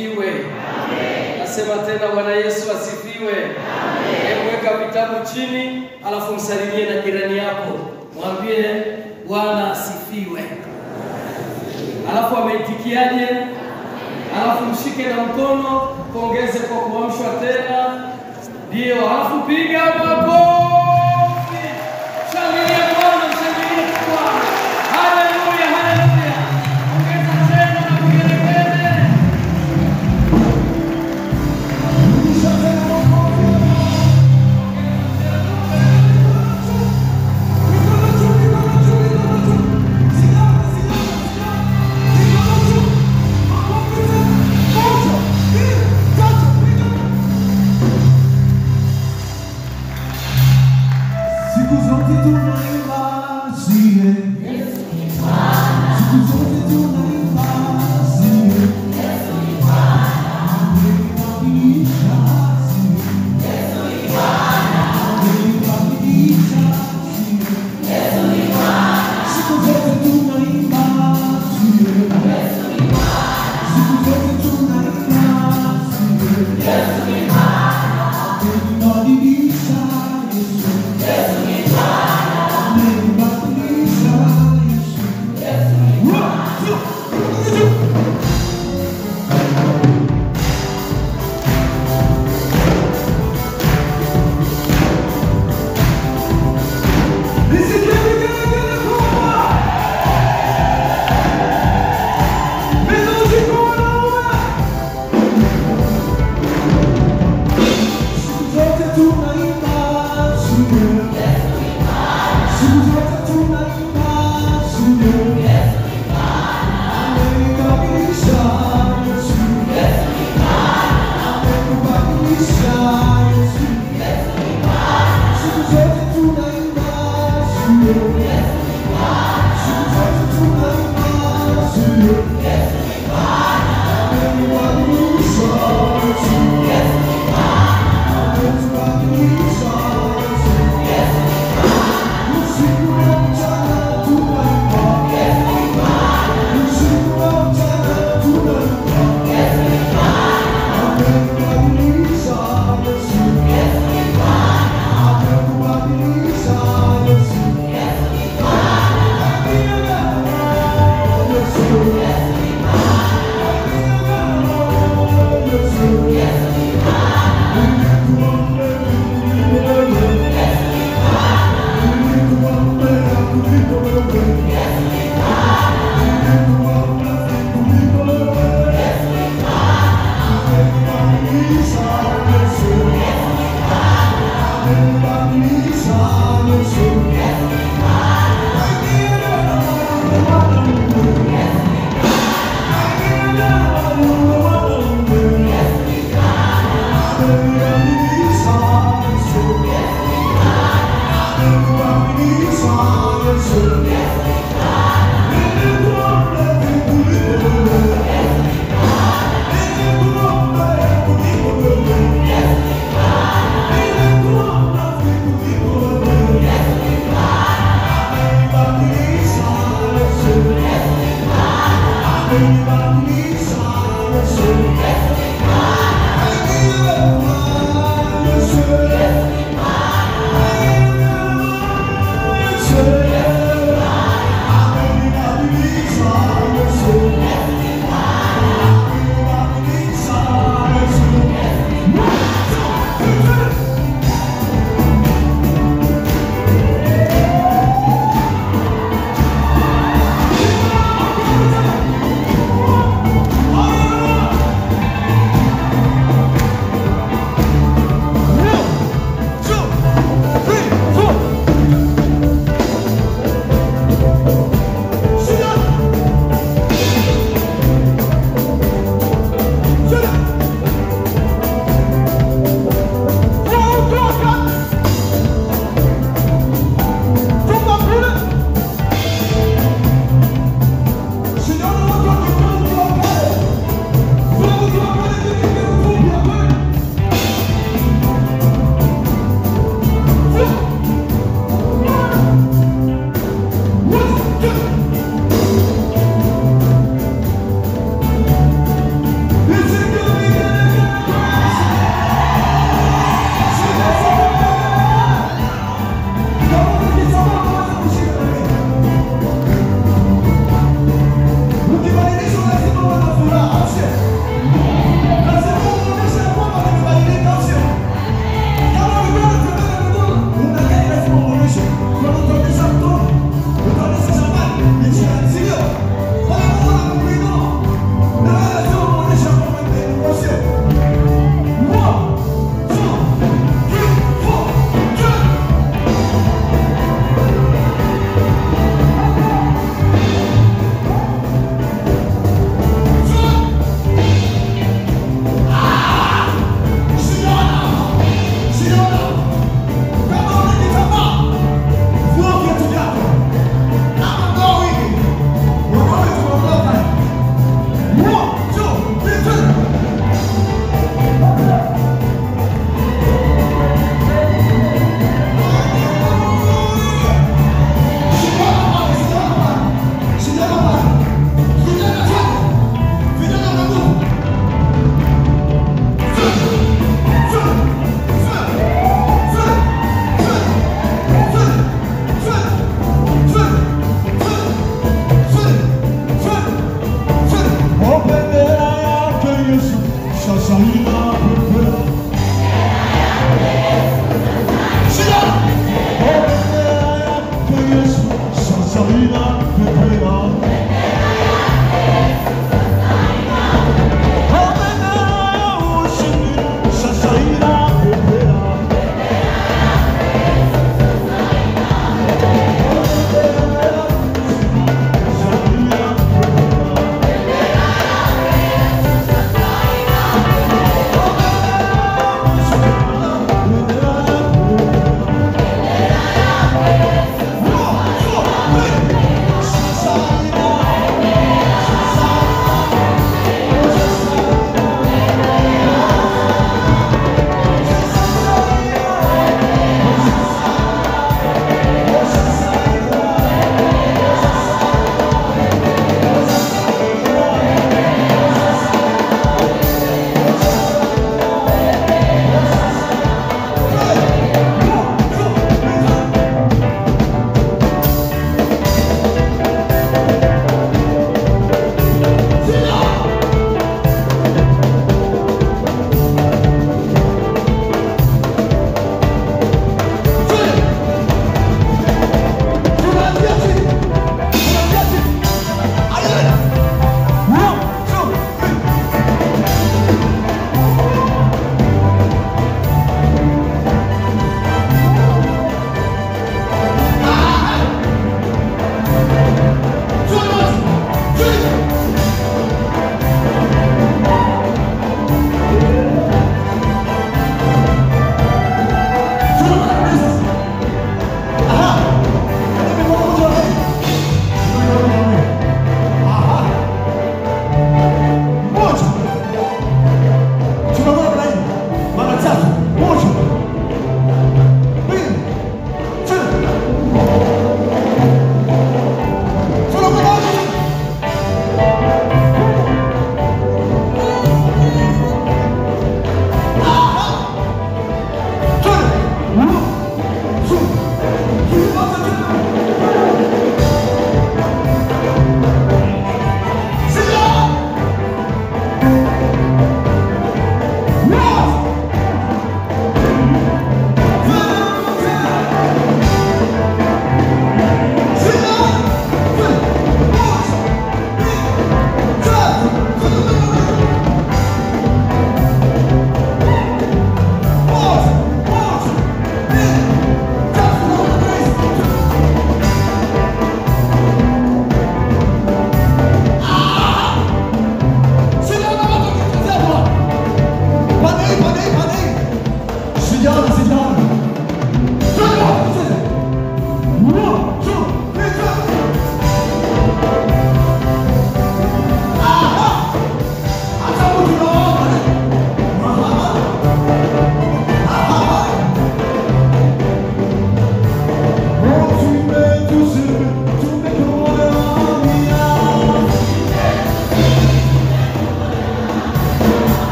asifiwe. Amen. Nasema tena Bwana Yesu asifiwe. Amen. Hebu weka vitabu chini, alafu msalimie na jirani yako. Mwambie Bwana asifiwe. Alafu ameitikiaje? Alafu mshike na mkono, pongeze kwa kuamshwa tena. Ndio, alafu piga makofi. Shangilia Bwana, shangilia Bwana. Haleluya, haleluya. Ongeza tena na vigelegele.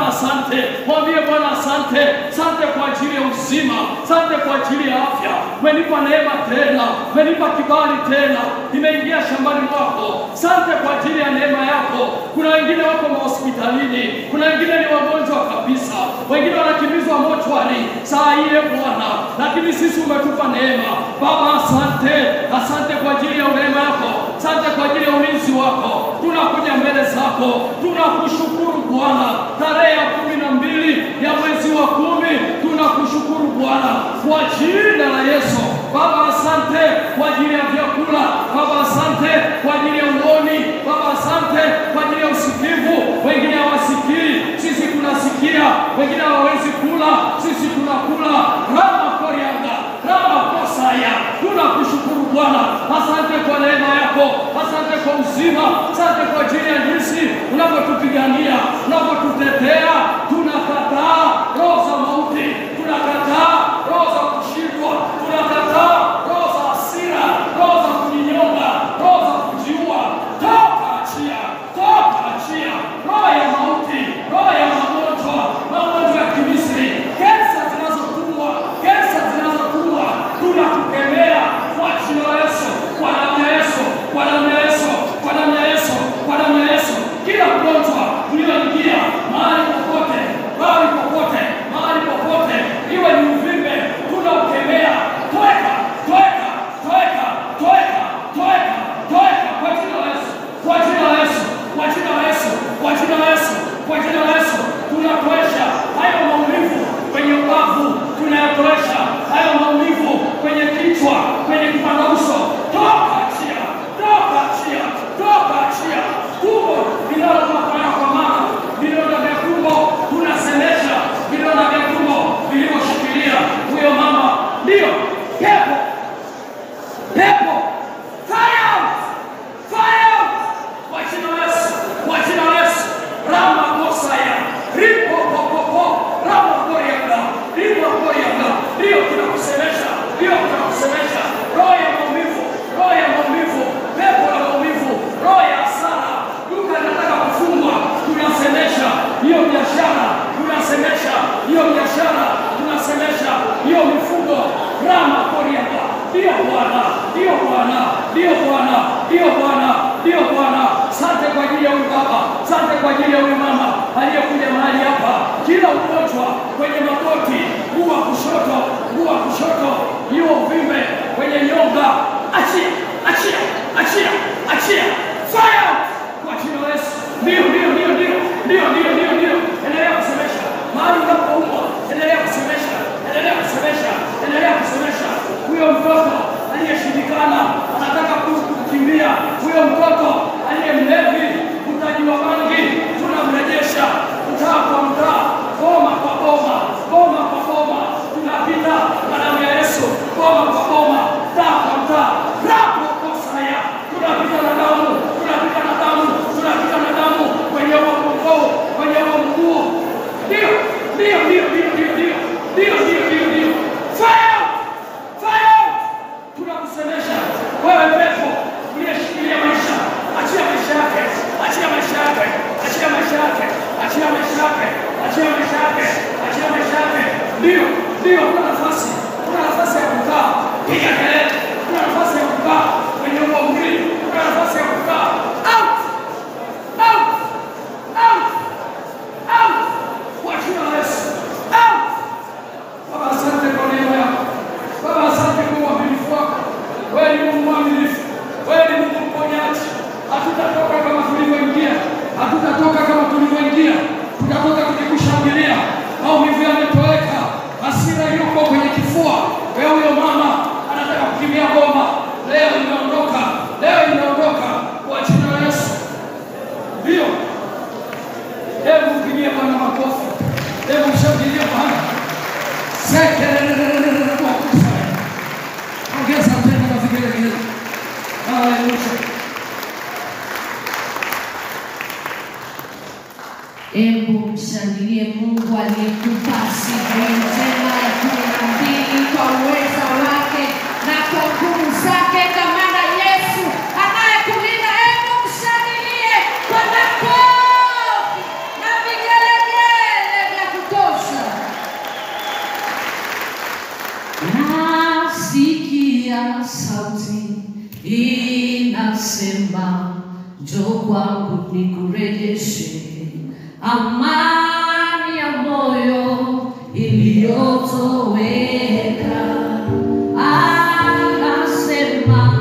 Asante, mwambie Bwana asante. Asante kwa ajili ya uzima, asante kwa ajili ya afya. Umenipa neema tena, umenipa kibali tena, nimeingia shambani mwako. Asante kwa ajili ya neema yako. Kuna wengine wako hospitalini, kuna wengine ni wagonjwa kabisa, wengine wanakimbizwa mochwari saa ile Bwana, lakini sisi umetupa neema. Baba asante, asante. Asante kwa ajili ya neema yako, asante kwa ajili ya ulinzi wako. Tunakuja mbele zako, tunakushukuru Bwana. Tarehe ya 12 ya mwezi wa 10, tunakushukuru Bwana kwa jina la Yesu. Baba, asante kwa ajili ya vyakula. Baba, asante kwa ajili ya uoni. Baba, asante kwa ajili ya usikivu. Wengine hawasikii, sisi tunasikia. Wengine hawawezi kula, sisi tunakula. Rama korianga, rama kosaya. Tunakushukuru Bwana, asante kwa neema yako, asante kwa uzima, asante kwa ajili ya jinsi unavyotupigania, unavyotutetea. Tunakataa roho za mauti, tunakataa roho za kushindwa, tunakataa roho za hasira, roho za kujinyonga, roho za kujiua. Toka, achia, toka, achia roho ya mauti, roho ya magonjwa, magonjwa ya Kimisri, kansa zinazotumwa, kansa zinazotumwa, tunakukemea kwa jina la Yesu, kwa damu ya Yesu, kwa damu ya Yesu, kwa damu ya Yesu, kwa damu ya Yesu. Kila mgonjwa ulioingia mahali popote, mahali popote, mahali popote, iwe ni uvimbe, tunaukemea. Toeka, toeka, toeka, toeka, toeka, toeka kwa jina la Yesu, kwa jina la Yesu, kwa jina la Yesu, kwa jina la Yesu, kwa jina la Yesu. Tunatoesha hayo maumivu kwenye ubavu, tunayatoesha hayo maumivu kwenye kichwa, kwenye kipanda uso. Toka, achia, toka, achia, toka, achia. Tumbo linalotoka mara kwa mara, vidonda vya tumbo tunasemesha, vidonda vya tumbo vilivyoshikilia huyo mama, ndio pepo, pepo, fire out, fire out kwa jina la Yesu, kwa jina la Yesu. Rama kosaya, ripo popopo, rama korianga, ripo korianga. Ndio tunakusemesha, ndio tunakusemesha roho ya maumivu, roho ya maumivu, pepo la maumivu, roho ya hasara. Duka linataka kufungwa, tunasemesha hiyo biashara, tunasemesha hiyo biashara, tunasemesha hiyo mifugo. Rama korianga. Ndio Bwana, ndio Bwana, ndio Bwana, ndio Bwana, ndio Bwana. Asante kwa ajili ya huyu baba, asante kwa ajili ya huyu mama aliyekuja mahali hapa. Kila ugonjwa kwenye magoti, mguu wa kushoto, mguu wa kushoto, hiyo uvimbe kwenye nyonga, achia, achia, achia, achia, fire kwa jina la Yesu. Ndio, ndio, ndio, ndio, ndio, ndio, ndio, ndio. Endelea kusemesha mahali unapoumwa, endelea kusemesha, endelea kusemesha, endelea kusemesha. Huyo mtoto aliyeshindikana anataka kukimbia, huyo mtoto aliye mlevi, mtaji wa bangi, tunamrejesha mtaa kwa mtaa, boma kwa boma, boma kwa boma, tunapita kwa damu ya Yesu, boma kwa boma, mtaa kwa mtaa, rapo kosaya, tunapita na damu, tunapita na damu, tunapita na damu kwenye huo mgongo, kwenye huo mguu. Ndio, ndio, ndio, ndio, ndio, ndio, ndio, ndio, ndio, ndio. Fire! Fire! Tunakusemesha wewe pepo uliyeshikilia maisha, achia maisha yake, achia maisha yake, achia maisha yake, achia maisha yake, achia maisha yake, achia maisha yake. Ndio, ndio, kuna nafasi, kuna nafasi ya kukaa, piga kelele, kuna nafasi ya kukaa kwenye huo mwili, kuna nafasi ya kukaa. Out! Out! Out! Out! Kwa jina la Yesu. Out! Baba, asante kwa neema yako. Baba, asante kwa uaminifu wako. Wewe ni Mungu mwaminifu. Wewe ni Mungu mponyaji. Hatutatoka kama tulivyoingia. Hatutatoka kama tulivyoingia. Tutatoka tukikushangilia. Maumivu yametoweka. Hasira yuko kwenye kifua. Wewe huyo mama anataka kukimbia boma. Leo imeondoka. Leo imeondoka kwa jina la Yesu. Ndio. Hebu mpigie Bwana makofi. Hebu mshangilie Bwana. Ongeza tena na vigelegele. Haleluya. Hebu mshangilie Mungu aliyekupa siku njema ya 12 kwa uweza wake na kwa nguvu zake. Kamanda Yesu anayekulinda, hebu mshangilie kwa makofi na vigelegele vya kutosha. Nasikia sauti inasema, njoo kwangu nikurejeshe amani ya moyo iliyotoweka. Anasema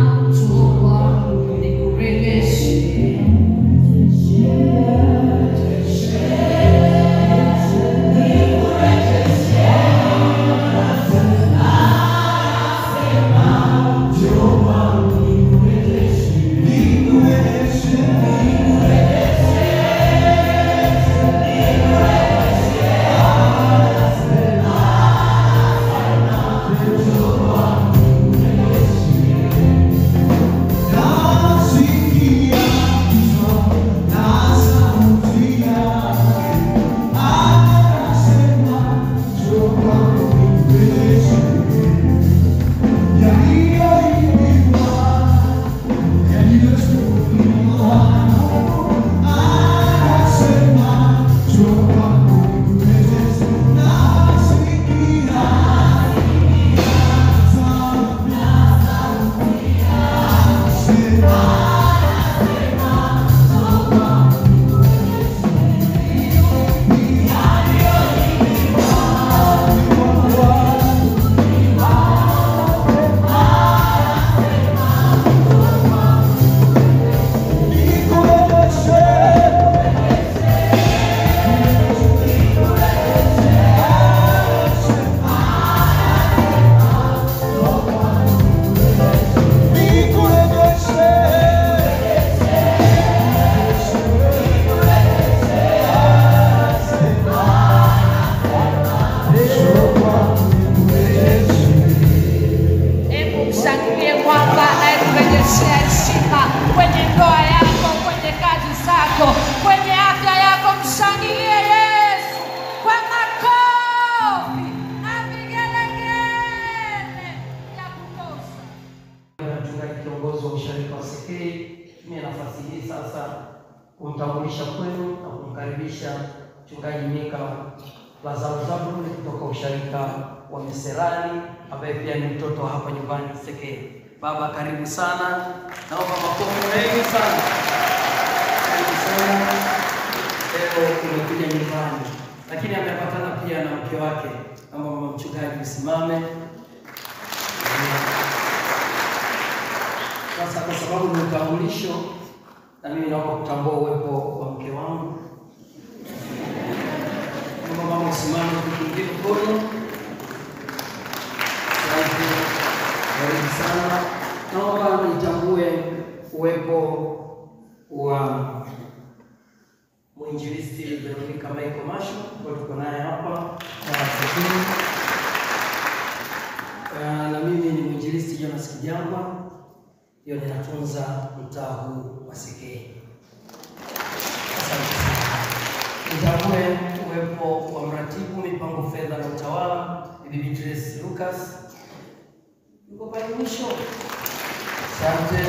Kumtambulisha kwenu na kumkaribisha Mchungaji Mika Lazaro Zabuloni kutoka usharika wa Miserani, ambaye pia ni mtoto wa hapa nyumbani Sekei. Baba, karibu sana. Naomba makofi mengi sana. Karibu sana. Leo umekuja nyumbani, lakini amepatana pia na mke wake. Naomba mama mchungaji usimame. Sasa kwa sababu ni utambulisho, na mimi naomba kutambua uwepo wa mke wangu. Naomba mama usimame kupungie mkono. Asante. Karibu sana. Naomba nitambue uwepo wa mwinjilisti Veronica Michael Masho, ambaye tuko naye hapa na na mimi ni mwinjilisti Jonas Kijangwa, hiyo ninatunza mtaa huu wa Sekei. Asante sana. Nitambue uwepo wa mratibu mipango fedha na utawala Bibi Beatrice Lucas, yuko pale mwisho. Asante.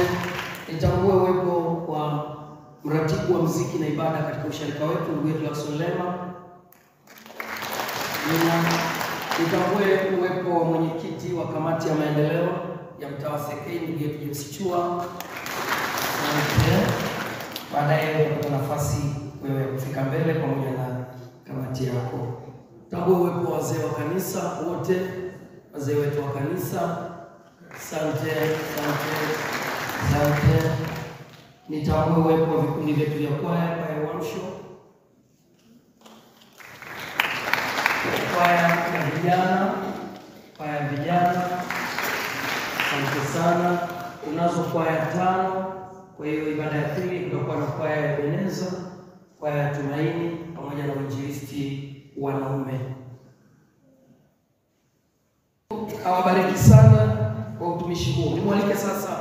Nitambue uwepo wa mratibu wa muziki na ibada katika usharika wetu ndugu yetu Lakson Lema. Nitambue uwepo wa mwenyekiti wa kamati ya maendeleo ya mtaa wa Sekei ndugu yetu James Chua. Asante. Baadaye utapata nafasi wewe kufika mbele pamoja na kamati yako. Tambue uwepo wa wazee wa kanisa wote, wazee wetu wa kanisa. Asante, asante, asante. Nitambue uwepo wa vikundi vyetu vya kwaya, kwaya ya Uamsho, kwaya ya vijana, kwaya ya vijana. Asante sana. Tunazo kwaya 5. Kwa hiyo ibada ya pili kutakuwa na kwaya ya Ebeneza, kwaya ya Tumaini pamoja na uinjilisti wanaume. Awabariki sana kwa utumishi huu. Nimwalike sasa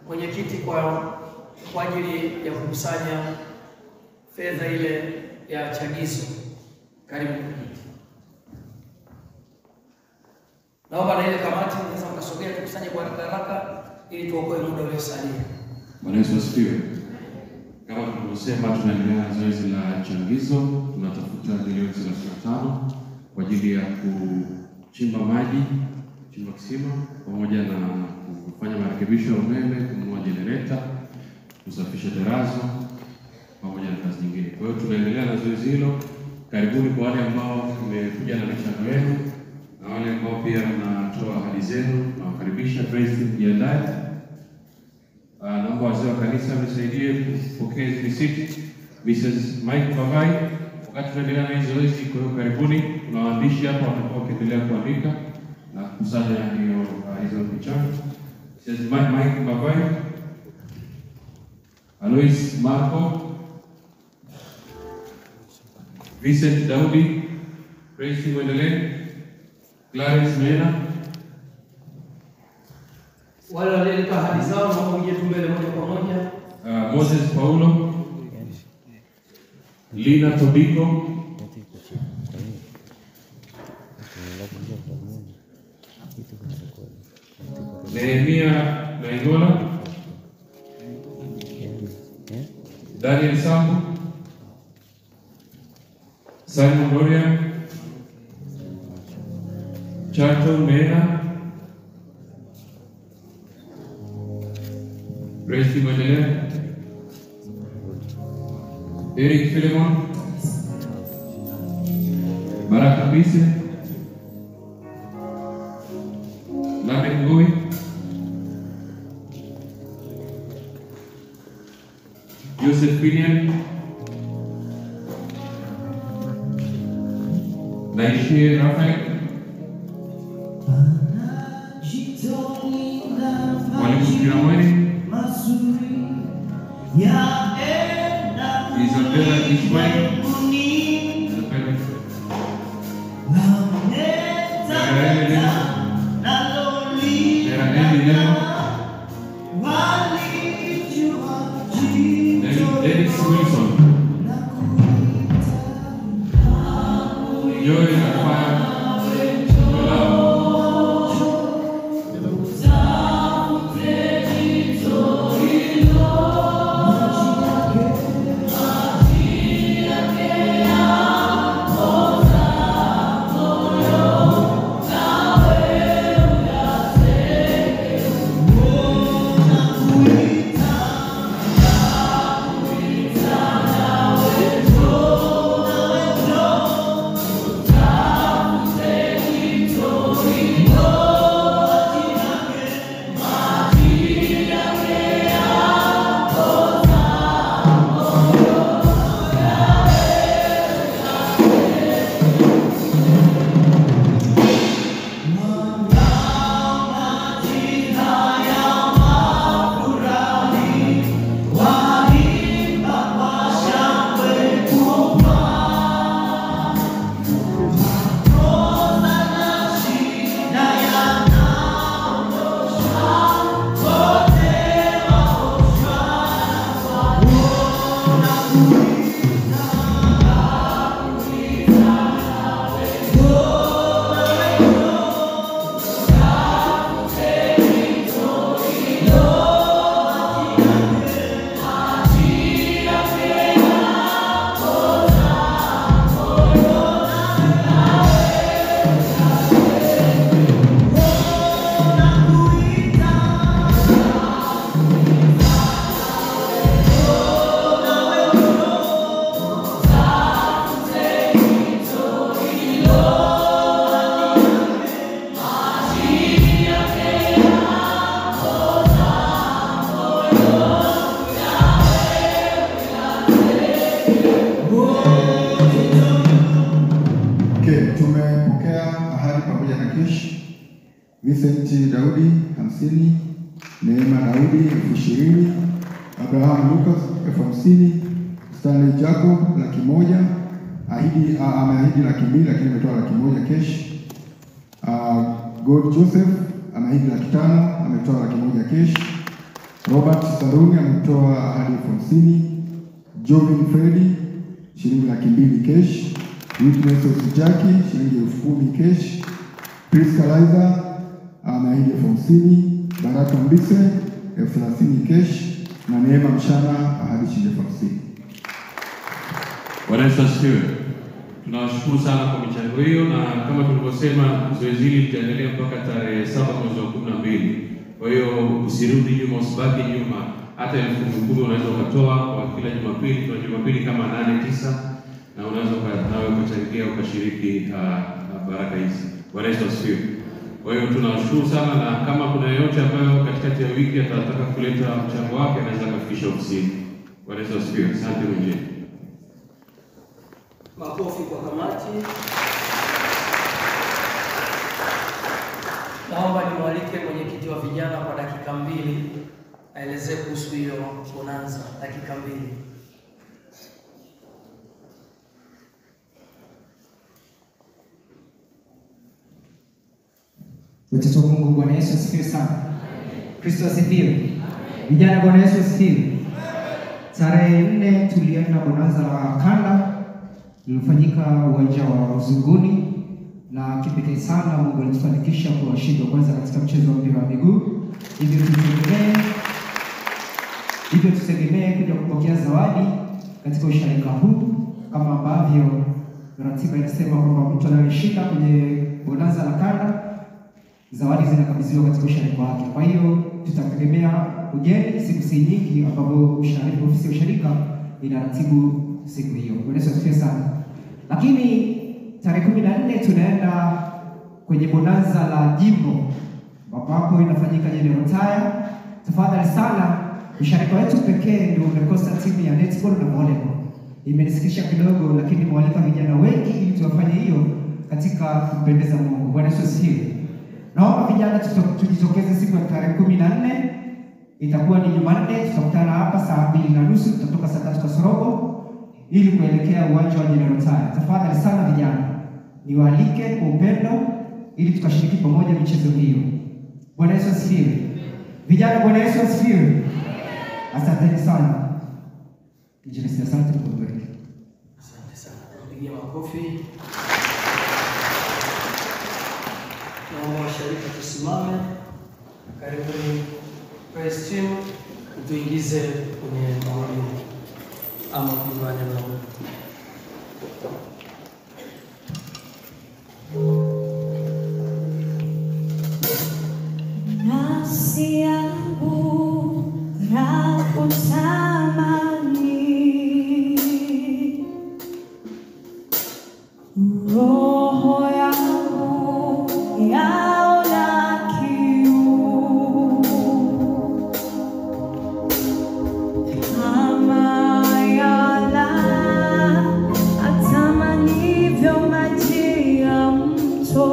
mwenyekiti kwa ajili ya kukusanya fedha ile ya chagizo. Karibu mwenyekiti. Naomba na ile kamati mnaweza mkasogea tukusanye kwa haraka haraka ili tuokoe muda uliosalia. Bwana Yesu asifiwe. Kama tulivyosema, tunaendelea na zoezi la changizo. Tunatafuta milioni 35 kwa ajili ya kuchimba maji, kuchimba kisima, pamoja na kufanya marekebisho ya umeme, kununua jenereta, kusafisha terazo pamoja na kazi nyingine. Kwa hiyo tunaendelea na zoezi hilo. Karibuni kwa wale ambao mmekuja na michango yenu na wale ambao pia mnatoa ahadi zenu, nawakaribisha. Praise team, jiandae. Naomba wazee wa kanisa mnisaidie kupokea hizi risiti. Mrs. Mike Bavai, wakati tunaendelea na hizo zoezi, kwa hiyo karibuni. Kuna waandishi hapa watakuwa wakiendelea kuandika na kukusanya hiyo hizo michango. Mrs. Mike Bavai, Alois Marco, Vincent Daudi, Praise Mwendelee, Clarence Mena. Wale walioleta ahadi zao naomba uje tu mbele moja kwa moja. Moses Paulo, Lina Tobiko, Nehemia Naingola, Daniel Sambu, Simon Gloria, Chato Mena, Praise team endelee. Eric Philemon, Baraka Bise, Lamek Ngoi, Joseph Pinian, Naishie Rafael, Mwalimu Kiramweni, Isabella Ishmael, Isabella Dennis Wilson, Joy Rafael, Vincent Daudi 50, Neema Daudi 20,000, Abraham Lucas 50,000, Stanley Jacob 100,000, ahidi ameahidi 200,000 lakini ametoa 100,000 cash. God Joseph ameahidi 500,000 ametoa 100,000 cash. Robert Saruni ametoa ahadi 50,000, Jovin Freddy shilingi 200,000 cash, Witness Osijaki shilingi 10,000 cash, Priska Liza ameahidi 50,000, Baraka Mbise 30,000 cash na Neema Mshana ahadi shilingi 50,000. Bwana Yesu asifiwe. Tunawashukuru sana kwa michango hiyo, na kama tulivyosema zoezi hili litaendelea mpaka tarehe 7 mwezi wa 12. Kwa hiyo usirudi nyuma, usibaki nyuma. Hata 10,000 unaweza ukatoa kwa kila Jumapili. Tuna Jumapili kama 8 9 na unaweza nawe ukachangia ukashiriki baraka hizi. Bwana Yesu asifiwe. Kwa hiyo tunawashukuru sana, na kama kuna yeyote ambayo katikati ya wiki atataka kuleta mchango wake anaweza kufikisha ofisini. Bwana Yesu asifiwe. Asante mwinjili. Makofi kwa kamati. Naomba nimwalike mwenyekiti wa vijana kwa dakika 2 aelezee kuhusu hiyo bonanza. Dakika 2. Watoto wa Mungu, Bwana Yesu asifiwe sana. Kristo asifiwe. Vijana, Bwana Yesu asifiwe. Tarehe 4 tulienda bonanza la kanda lilifanyika uwanja wa Uzunguni, na kipekee sana Mungu alitufanikisha kwa washindi wa kwanza katika mchezo wa mpira wa miguu. Hivyo tutegemee kuja kupokea zawadi katika usharika huu, kama ambavyo ratiba inasema kwamba mtu anayeshinda kwenye bonanza la kanda Zawadi zinakabidhiwa katika usharika wake. Kwa hiyo tutategemea ugeni siku si nyingi, ambapo usharika, ofisi ya usharika inaratibu siku hiyo. Bwana Yesu asifiwe sana. Lakini tarehe 14 tunaenda kwenye bonanza la jimbo ambapo inafanyika General Tire. Tafadhali sana, usharika wetu pekee ndio umekosa timu ya netball na volleyball. Imenisikitisha kidogo, lakini nimewalika vijana wengi ili tuwafanye hiyo katika kumpendeza Mungu. Bwana Yesu asifiwe. Naomba vijana tujitokeze siku ya tarehe 14, itakuwa ni Jumanne. Tutakutana hapa saa 2:30, tutatoka saa 3 kasorobo ili kuelekea uwanja wa General Tire. Tafadhali sana vijana, niwaalike kwa upendo ili tukashiriki pamoja michezo hiyo. Bwana Yesu asifiwe. Vijana, Bwana Yesu asifiwe. Asanteni sana. Injilisti, asante kwa kubariki. Asante sana. Pigia makofi. Naomba washirika tusimame. Karibuni praise team, tuingize kwenye mahubiri ama kuimba neno la Mungu. Nafsi yangu nakutamani, roho yangu yaona kiu, kama yala atamanivyo maji ya mto.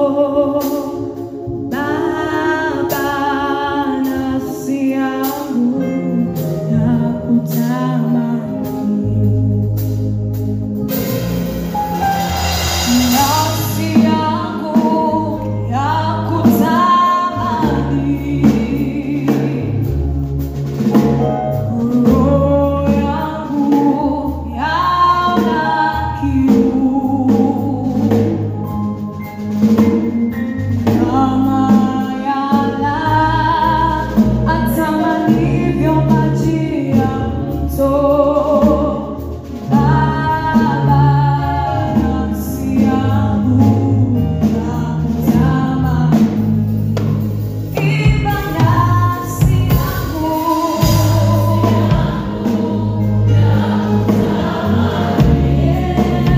Baba, nafsi yangu nakutamani, nafsi yangu nakutamani, roho yangu yaona kiu, kama yala atamanivyo maji ya mto. Baba, nafsi yangu nakutamani, imba nafsi yangu roho yangu kama yala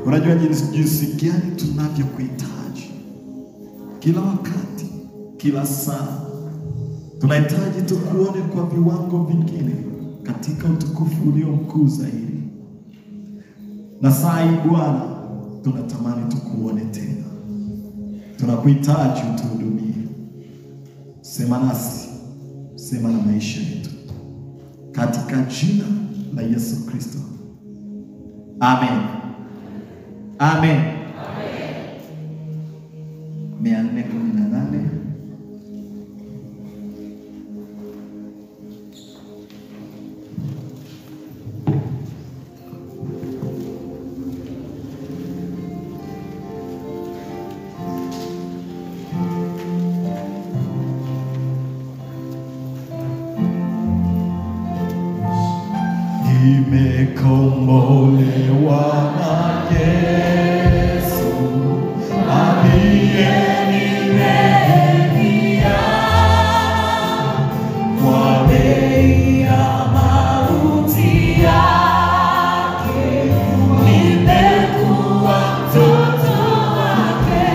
Unajua jinsi gani tunavyokuhitaji kila wakati, kila saa. Tunahitaji tukuone kwa viwango vingine katika utukufu ulio mkuu zaidi. Na saa hii Bwana, tunatamani tukuone tena. Tunakuhitaji utuhudumie. Sema nasi, sema na maisha yetu, katika jina la Yesu Kristo. Amen. Amen. Amen. 418. Nimekombolewa na Yesu aliyenilipia kwa bei ya mauti yake, nimekuwa mtoto wake.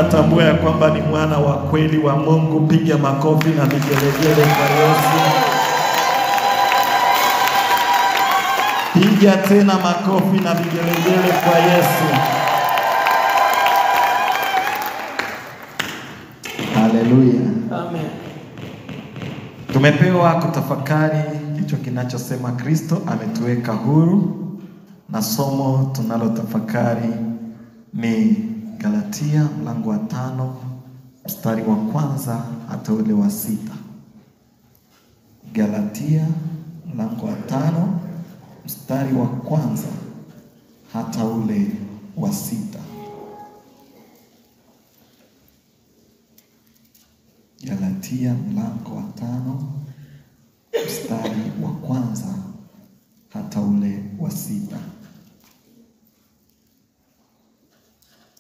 Unatambua ya kwamba ni mwana wa kweli wa Mungu, piga makofi na vigelegele kwa Yesu. Piga tena makofi na vigelegele kwa Yesu. Haleluya. Amen. Tumepewa kutafakari kichwa kinachosema Kristo ametuweka huru, na somo tunalotafakari ni Galatia mlango wa 5 mstari wa 1 hata ule wa 6. Galatia mlango wa 5 mstari wa 1 hata ule wa 6. Galatia mlango wa 5 mstari wa 1 hata ule wa 6.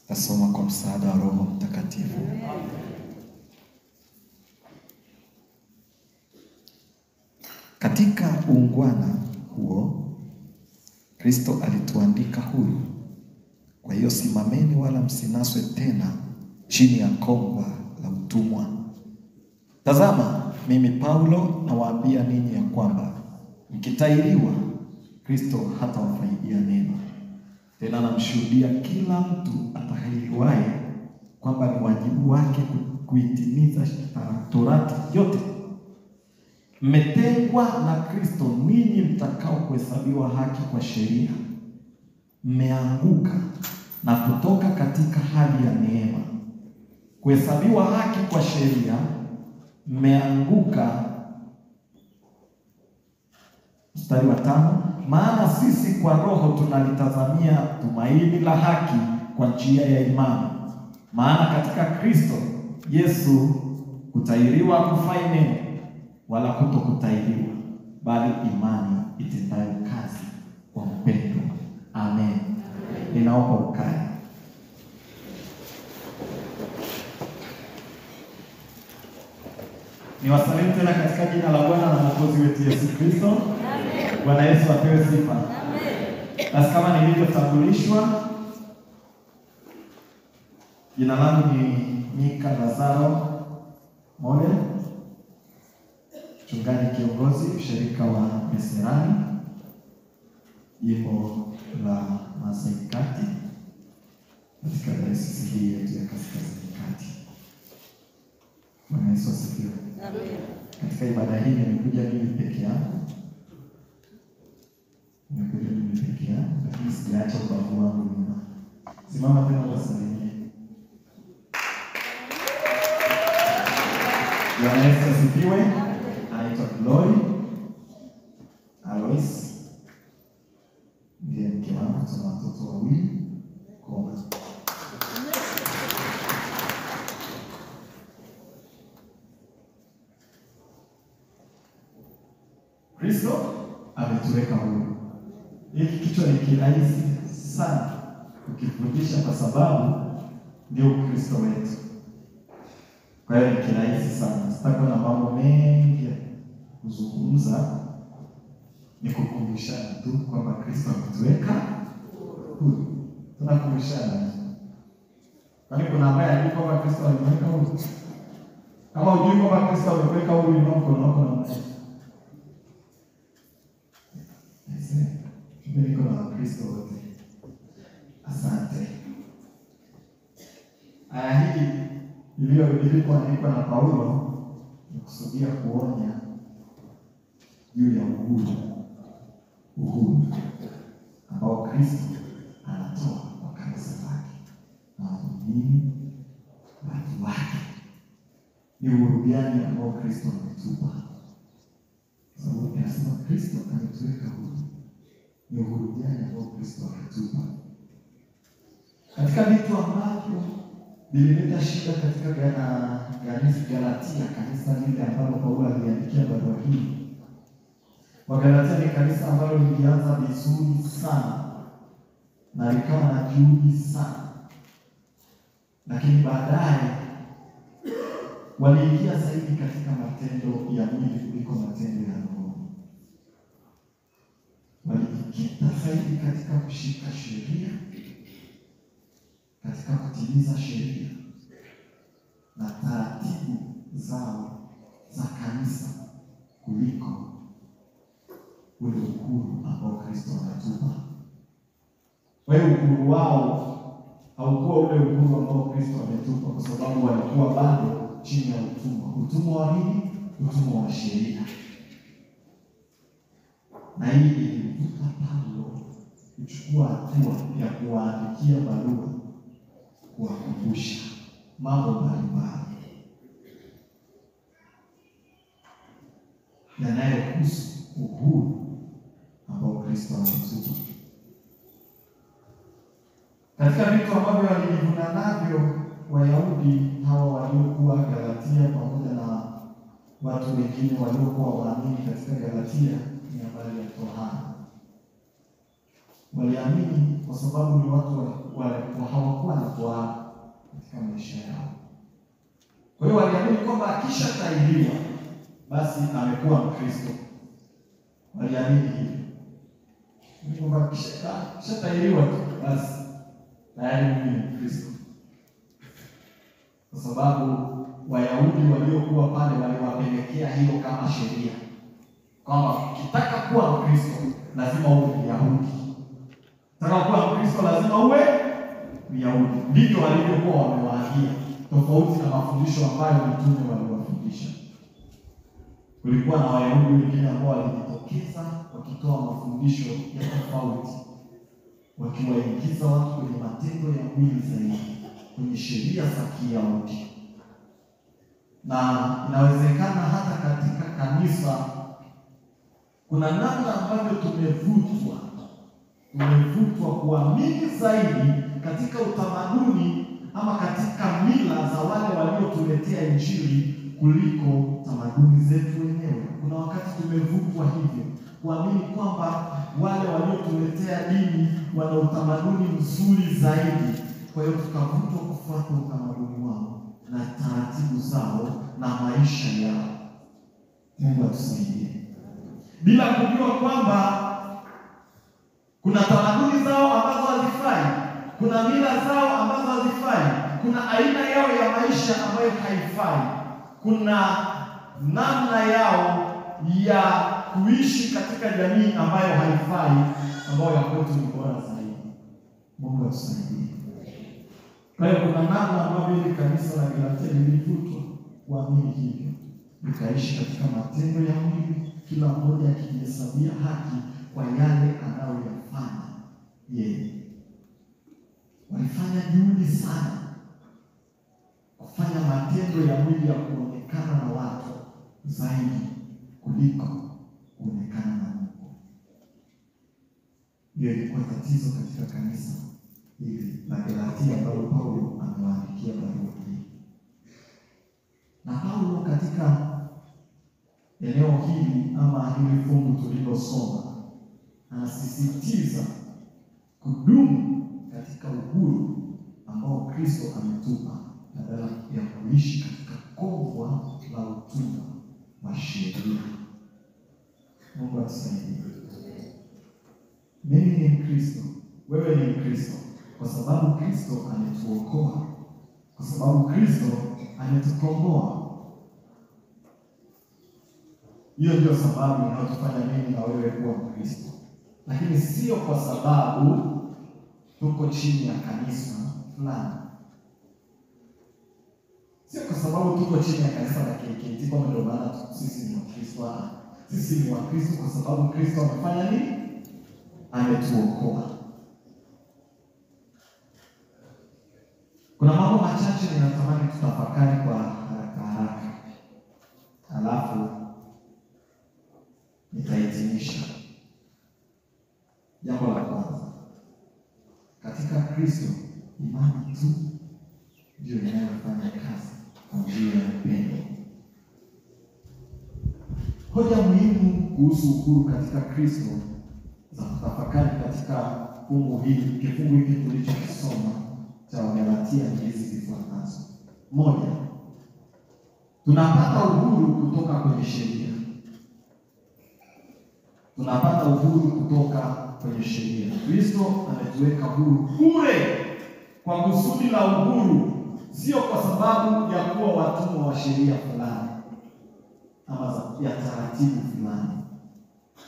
Tasoma kwa msaada wa Roho Mtakatifu. Katika uungwana huo Kristo alituandika huru. Kwa hiyo simameni, wala msinaswe tena chini ya kongwa la utumwa. Tazama, mimi Paulo nawaambia ninyi ya kwamba mkitahiriwa, Kristo hatawafaidia neno. Tena namshuhudia kila mtu atahiriwaye kwamba ni wajibu wake kuitimiza torati yote. Mmetengwa na Kristo ninyi mtakao kuhesabiwa haki kwa sheria. Mmeanguka na kutoka katika hali ya neema. Kuhesabiwa haki kwa sheria, mmeanguka. Mstari wa 5, maana sisi kwa Roho tunalitazamia tumaini la haki kwa njia ya imani. Maana katika Kristo Yesu kutahiriwa hakufai neno, wala kutokutahiriwa, bali imani itendayo kazi kwa upendo. Amen. Ninaomba ukae. Niwasalimu tena katika jina la Bwana na Mwokozi wetu Yesu Kristo. Bwana Yesu apewe sifa. Amen. Basi kama nilivyotambulishwa, jina langu ni Mika Lazaro Mole, mchungaji kiongozi ushirika wa Meserani, jimbo la Masai Kati, katika dayosisi hii yetu ya Kaskazini Kati. Bwana Yesu asifiwe. Amen. Katika ibada hii nimekuja mimi peke yangu. Nimekuja mimi peke yangu, lakini sijaacha ubavu wangu nyuma. Simama tena uwasalimie. Bwana Yesu asifiwe. Anaitwa Glory Alois, ndiye mke wangu, tuna watoto wawili. Koma. Kristo ametuweka huru. Hiki kichwa ni kirahisi sana ukifundisha, kwa sababu ndio Ukristo wetu. Kwa hiyo ni kirahisi sana. Sitakuwa na mambo mengi ya kuzungumza, ni kukumbushana tu kwamba Kristo ametuweka huru. Tunakumbushana. Kwani kuna ambaye hajui kwamba Kristo ametuweka huru? Kama hujui kwamba Kristo ametuweka huru, inua mkono wako na mkono. Niko na Wakristo wote. Asante. Aya hii iliyoandikwa na Paulo nikusudia kuonya juu ya uhuru. Uhuru ambao Kristo anatoa kwa kanisa lake na waumini watu wake. Ni uhuru gani ambao Kristo ametupa? Sababu inasema Kristo ametuweka huru. Ni uhuru gani ambao Kristo ametupa? Katika vitu ambavyo vilileta shida katika Galatia, kanisa lile ambalo Paulo aliandikia barua hii. Wagalatia ni kanisa ambalo lilianza vizuri sana na likawa na juhudi sana, lakini baadaye waliingia zaidi katika matendo ya mwili kuliko matendo ya Roho. Walijikita zaidi katika kushika sheria, katika kutimiza sheria na taratibu zao za kanisa kuliko ule uhuru ambao Kristo anatupa. Kwa hiyo uhuru wao haukuwa ule uhuru ambao Kristo ametupa, kwa sababu walikuwa bado chini ya utumwa. Utumwa wa nini? Utumwa wa sheria. Na hii ilimvuta Paulo kuchukua hatua ya kuwaandikia barua, kuwakumbusha mambo mbalimbali yanayohusu uhuru ambao Kristo ametupa. Katika vitu ambavyo walijivuna navyo Wayahudi hawa waliokuwa Galatia pamoja na watu wengine waliokuwa waamini katika Galatia ni habari ya tohara. Waliamini kwa sababu ni watu hawakuwa na tohara katika maisha yao. Kwa hiyo waliamini kwamba akishatahiriwa basi amekuwa Mkristo. Waliamini hivyo. Kwamba akishatahiriwa tu basi tayari mimi ni Mkristo. Kwa sababu Wayahudi waliokuwa pale waliwapelekea hilo kama sheria, kwamba ukitaka kuwa Mkristo lazima uwe Myahudi. Ukitaka kuwa Mkristo lazima uwe Myahudi. Ndivyo walivyokuwa wamewaambia, tofauti na mafundisho ambayo mitume waliwafundisha. Kulikuwa na Wayahudi wengine ambao walijitokeza wakitoa mafundisho ya tofauti, wakiwaingiza watu kwenye matendo ya mwili zaidi, kwenye sheria za Kiyahudi. Na inawezekana hata katika kanisa kuna namna ambavyo tumevutwa kuamini zaidi katika utamaduni ama katika mila za wale waliotuletea Injili kuliko tamaduni zetu wenyewe. Kuna wakati tumevutwa hivyo kuamini kwamba wale waliotuletea dini wana utamaduni mzuri zaidi, kwa hiyo tukavutwa kufuata utamaduni wao na taratibu zao na maisha yao. Mungu atusaidie. Bila kujua kwamba kuna tamaduni zao ambazo hazifai, kuna mila zao ambazo hazifai, kuna aina yao ya maisha ambayo haifai, kuna namna yao ya kuishi katika jamii ambayo haifai, ambayo ya kwetu ni bora zaidi. Mungu atusaidie. Kwa hiyo kuna namna ambavyo hili kanisa la Galatia lilivutwa kuamini hivyo, likaishi katika matendo ya mwili, kila mmoja akijihesabia haki kwa yale anayoyafanya yeye. Walifanya juhudi sana kufanya matendo ya mwili ya kuonekana na watu zaidi kuliko kuonekana na Mungu. Hiyo ilikuwa tatizo katika kanisa hili la Galatia ambalo Paulo amewaandikia barua hii. Na Paulo katika eneo hili ama hili fungu tulilosoma anasisitiza kudumu katika uhuru ambao Kristo ametupa badala ya kuishi katika kongwa la utumwa wa sheria. Mungu atusaidie. Mimi ni Mkristo, wewe ni Mkristo, kwa sababu Kristo ametuokoa, kwa sababu Kristo ametukomboa. Hiyo ndio sababu inayotufanya mimi na wewe kuwa Mkristo. Lakini sio kwa sababu tuko chini ya kanisa fulani. Sio kwa sababu tuko chini ya kanisa la KKT kwamba ndio maana sisi ni Wakristo. Sisi ni Wakristo kwa sababu Kristo amefanya nini? Ametuokoa. Kuna mambo machache ninatamani tutafakari kwa haraka haraka, alafu nitahitimisha. Jambo la kwanza, katika Kristo imani tu ndio inayofanya kazi kwa njia ya upendo. Hoja muhimu kuhusu uhuru katika Kristo za kutafakari katika fungu hili, kifungu hiki tulichokisoma cha Wagalatia ni hizi zifuatazo. Moja, tunapata uhuru kutoka kwenye sheria. Tunapata uhuru kutoka kwenye sheria. Kristo ametuweka huru bure kwa kusudi la uhuru, sio kwa sababu ya kuwa watumwa wa sheria fulani ama ya taratibu fulani.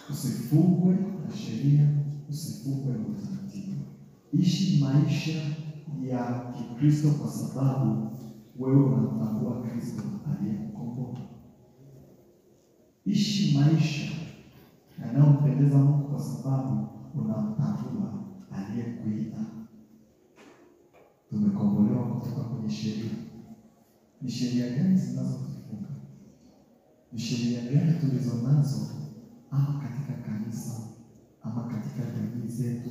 Usifungwe na sheria, usifungwe na utaratibu. Ishi maisha ya Kikristo kwa sababu wewe unamtambua Kristo aliyekukomboa. Ishi maisha yanayompendeza Unampendeza Mungu kwa sababu unamtambua aliyekuita. Tumekombolewa kutoka kwenye sheria. Ni sheria gani zinazotufunga? Ni sheria gani tulizonazo ama katika kanisa ama katika jamii zetu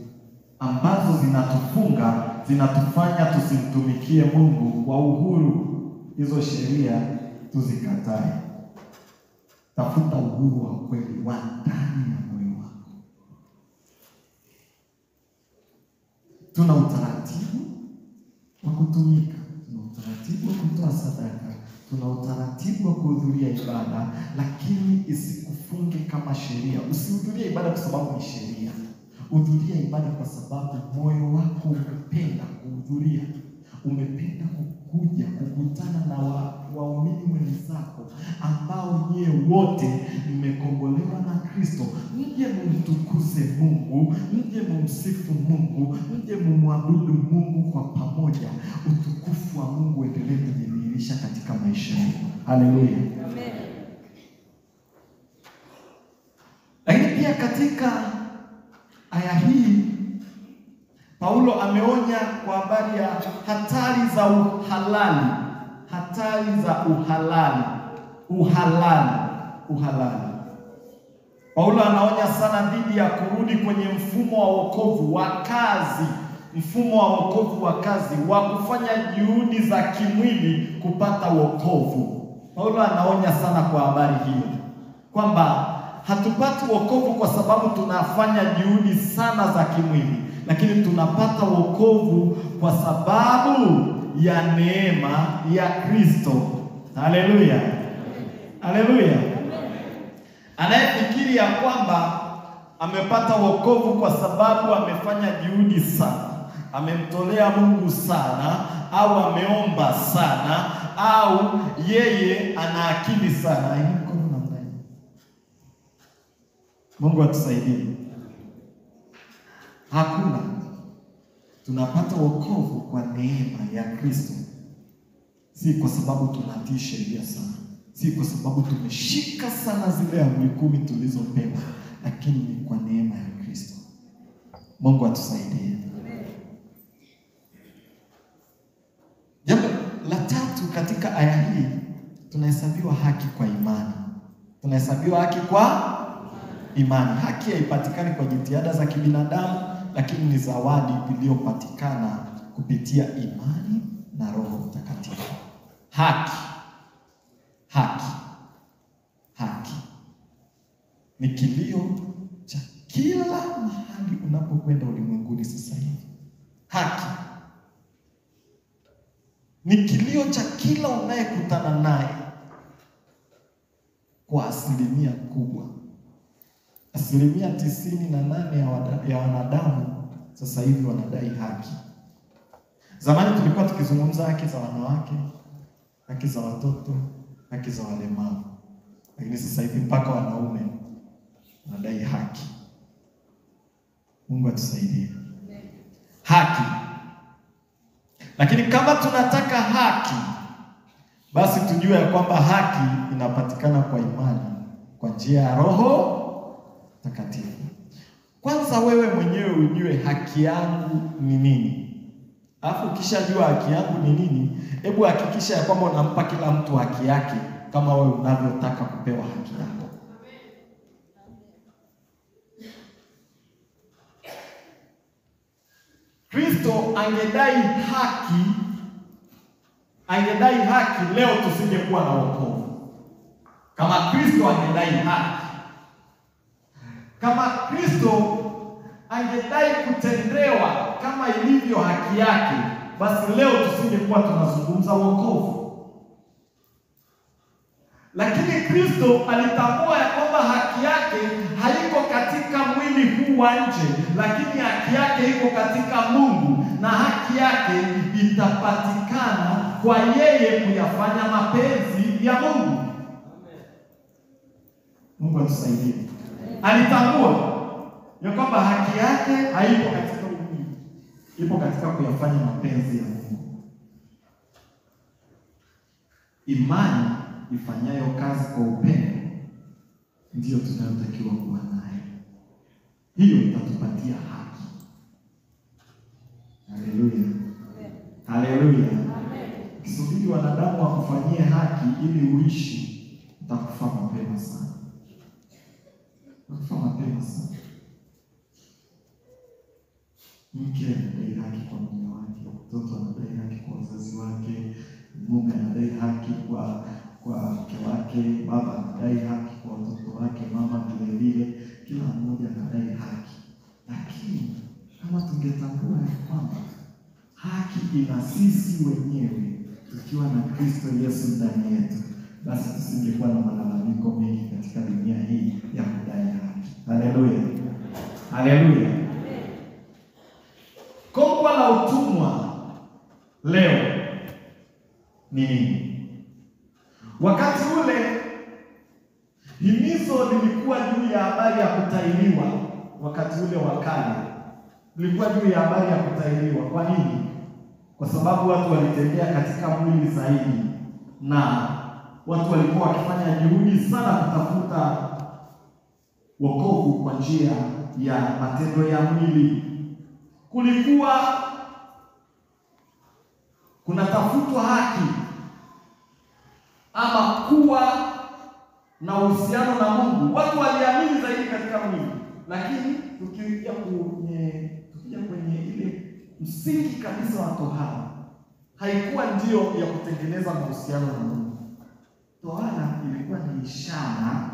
ambazo zinatufunga, zinatufanya tusimtumikie Mungu kwa uhuru? Hizo sheria tuzikatae. Tafuta uhuru wa kweli wa ndani ya moyo wako. Tuna utaratibu wa kutumika, tuna utaratibu wa kutoa sadaka, tuna utaratibu wa kuhudhuria ibada, lakini isikufunge kama sheria. Usihudhurie ibada kwa sababu ni sheria. Hudhuria ibada kwa sababu moyo wako umependa kuhudhuria, umependa kukuja kukutana na waumini wenzako ambao nyie wote mmekombolewa na Kristo. Mje mumtukuze Mungu, mje mumsifu Mungu, mje mumwabudu Mungu kwa pamoja. Utukufu wa Mungu uendelee kujidhihirisha katika maisha yetu. Haleluya. Amen. Lakini pia katika aya hii Paulo ameonya kwa habari ya hatari za uhalali. Hatari za uhalali. Uhalali. Uhalali. Paulo anaonya sana dhidi ya kurudi kwenye mfumo wa wokovu wa kazi. Mfumo wa wokovu wa kazi, wa kufanya juhudi za kimwili kupata wokovu. Paulo anaonya sana kwa habari hiyo, kwamba hatupati wokovu kwa sababu tunafanya juhudi sana za kimwili, lakini tunapata wokovu kwa sababu ya neema ya Kristo. Haleluya. Haleluya. Anayefikiri ya kwamba amepata wokovu kwa sababu amefanya juhudi sana, amemtolea Mungu sana, au ameomba sana, au yeye ana akili sana, Mungu atusaidie. Hakuna. Tunapata wokovu kwa neema ya Kristo, si kwa sababu tunatii sheria sana, si kwa sababu tumeshika sana zile amri 10 tulizopewa, lakini ni kwa neema ya Kristo. Mungu atusaidie. Jambo la tatu katika aya hii, tunahesabiwa haki kwa imani. Tunahesabiwa haki kwa imani. Haki haipatikani kwa jitihada za kibinadamu, lakini ni zawadi iliyopatikana kupitia imani na Roho Mtakatifu. Haki. Haki. Haki ni kilio cha kila mahali unapokwenda ulimwenguni sasa hivi. Haki ni kilio cha kila unayekutana naye kwa asilimia kubwa. 98% ya wanadamu sasa hivi wanadai haki. Zamani tulikuwa tukizungumza haki za wanawake, haki za watoto, haki za walemavu, lakini sasa hivi mpaka wanaume wanadai haki. Mungu atusaidie. Haki. Lakini kama tunataka haki, basi tujue ya kwamba haki inapatikana kwa imani, kwa njia ya Roho Mtakatifu. Kwanza wewe mwenyewe ujue haki yangu ni nini. Alafu ukishajua haki yangu ni nini, hebu hakikisha ya kwamba unampa kila mtu haki yake kama wewe unavyotaka kupewa haki yako. Kristo angedai haki, angedai haki leo tusingekuwa na wokovu. Kama Kristo angedai haki, kama Kristo angedai kutendewa kama ilivyo haki yake, basi leo tusingekuwa tunazungumza wokovu. Lakini Kristo alitambua ya kwamba haki yake haiko katika mwili huu wa nje, lakini haki yake iko katika Mungu, na haki yake itapatikana kwa yeye kuyafanya mapenzi ya Mungu. Mungu atusaidie. Alitambua ya kwamba haki yake haipo katika mwili, ipo katika kuyafanya mapenzi ya Mungu. Imani ifanyayo kazi kwa upendo ndiyo tunayotakiwa kuwa nayo. Hiyo itatupatia haki. Haleluya. Haleluya. Ukisubiri wanadamu wakufanyie haki ili uishi, utakufa mapema sana. Utakufa mapema sana. Mke anadai haki kwa mume wake, mtoto anadai haki kwa wazazi wake, mume anadai haki kwa mke wake, baba anadai haki kwa watoto wake, mama vile vile, kila mmoja anadai haki. Lakini kama tungetambua kwamba haki ina sisi wenyewe tukiwa na Kristo Yesu ndani yetu, basi tusingekuwa na malalamiko mengi katika dunia hii ya kudai haki. Haleluya. Haleluya. Kongwa la utumwa leo ni nini? Wakati ule himizo lilikuwa juu ya habari ya kutahiriwa. Wakati ule wa kale lilikuwa juu ya habari ya kutahiriwa. Kwa nini? Kwa sababu watu walitembea katika mwili zaidi, na watu walikuwa wakifanya juhudi sana kutafuta wokovu kwa njia ya matendo ya mwili. Kulikuwa kunatafutwa haki ama kuwa na uhusiano na Mungu. Watu waliamini zaidi katika mwili, lakini tukija kwenye ile msingi kabisa wa tohara, haikuwa ndio ya kutengeneza mahusiano na Mungu. Tohara ilikuwa ni ishara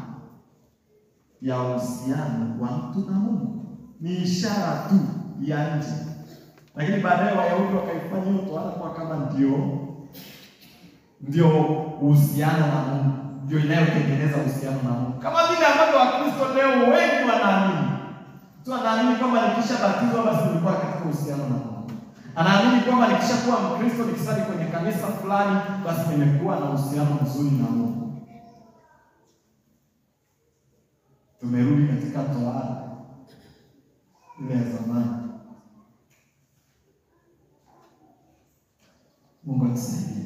ya uhusiano wa mtu na Mungu, ni ishara tu ya nje. Lakini baadaye Wayahudi wakaifanya hiyo tohara kwa kama ndio uhusiano na Mungu, ndio inayotengeneza uhusiano na Mungu. Kama vile ambavyo Wakristo leo wengi wanaamini. Mtu anaamini kwamba nikishabatizwa basi nilikuwa katika uhusiano na Mungu. Anaamini kwamba nikishakuwa Mkristo, nikisali kwenye kanisa fulani, basi nimekuwa na uhusiano mzuri na Mungu. Tumerudi katika tohara ile ya zamani. Mungu atusaidie.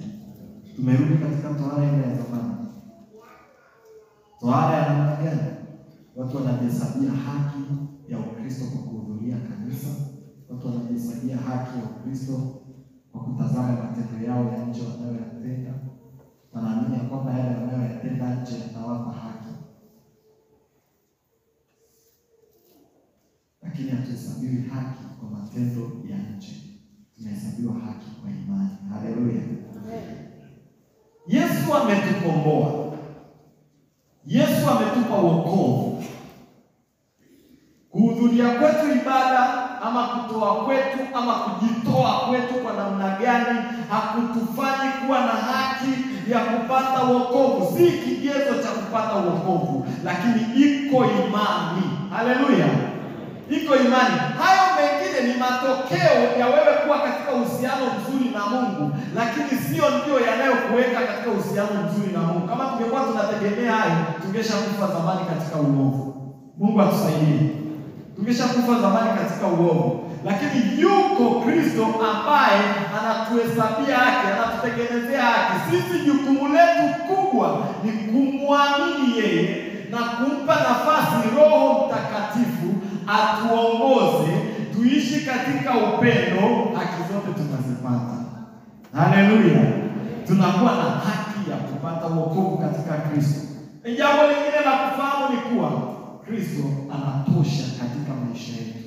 Tumerudi katika tohara ile ya zamani. Tohara ya namna gani? Watu wanajihesabia haki ya Ukristo kwa kuhudhuria kanisa. Watu wanajihesabia haki ya Ukristo kwa kutazama matendo yao ya nje wanayoyatenda. Wanaamini ya kwamba yale wanayoyatenda nje yatawapa haki. Lakini hatuhesabiwi haki kwa matendo ya nje. Tunahesabiwa haki kwa imani. Haleluya. Yesu ametukomboa. Yesu ametupa wokovu. Kuhudhuria kwetu ibada ama kutoa kwetu ama kujitoa kwetu kwa namna gani hakutufanyi kuwa na haki ya kupata wokovu. Si kigezo cha kupata wokovu, lakini iko imani. Haleluya. Iko imani. Hayo mengine ni matokeo ya wewe kuwa katika uhusiano mzuri na Mungu, lakini sio ndio yanayokuweka katika uhusiano mzuri na Mungu. Kama tungekuwa tunategemea hayo, tungeshakufa zamani katika uovu. Mungu atusaidie. Tungeshakufa zamani katika uovu. Lakini yuko Kristo ambaye anatuhesabia haki, anatutengenezea haki. Sisi jukumu letu kubwa ni kumwamini yeye na kumpa nafasi Roho Mtakatifu atuongoze tuishi katika upendo. Haki zote tunazipata. Haleluya. Tunakuwa na haki ya kupata wokovu katika Kristo. Jambo lingine la kufahamu ni kuwa Kristo anatosha katika maisha yetu.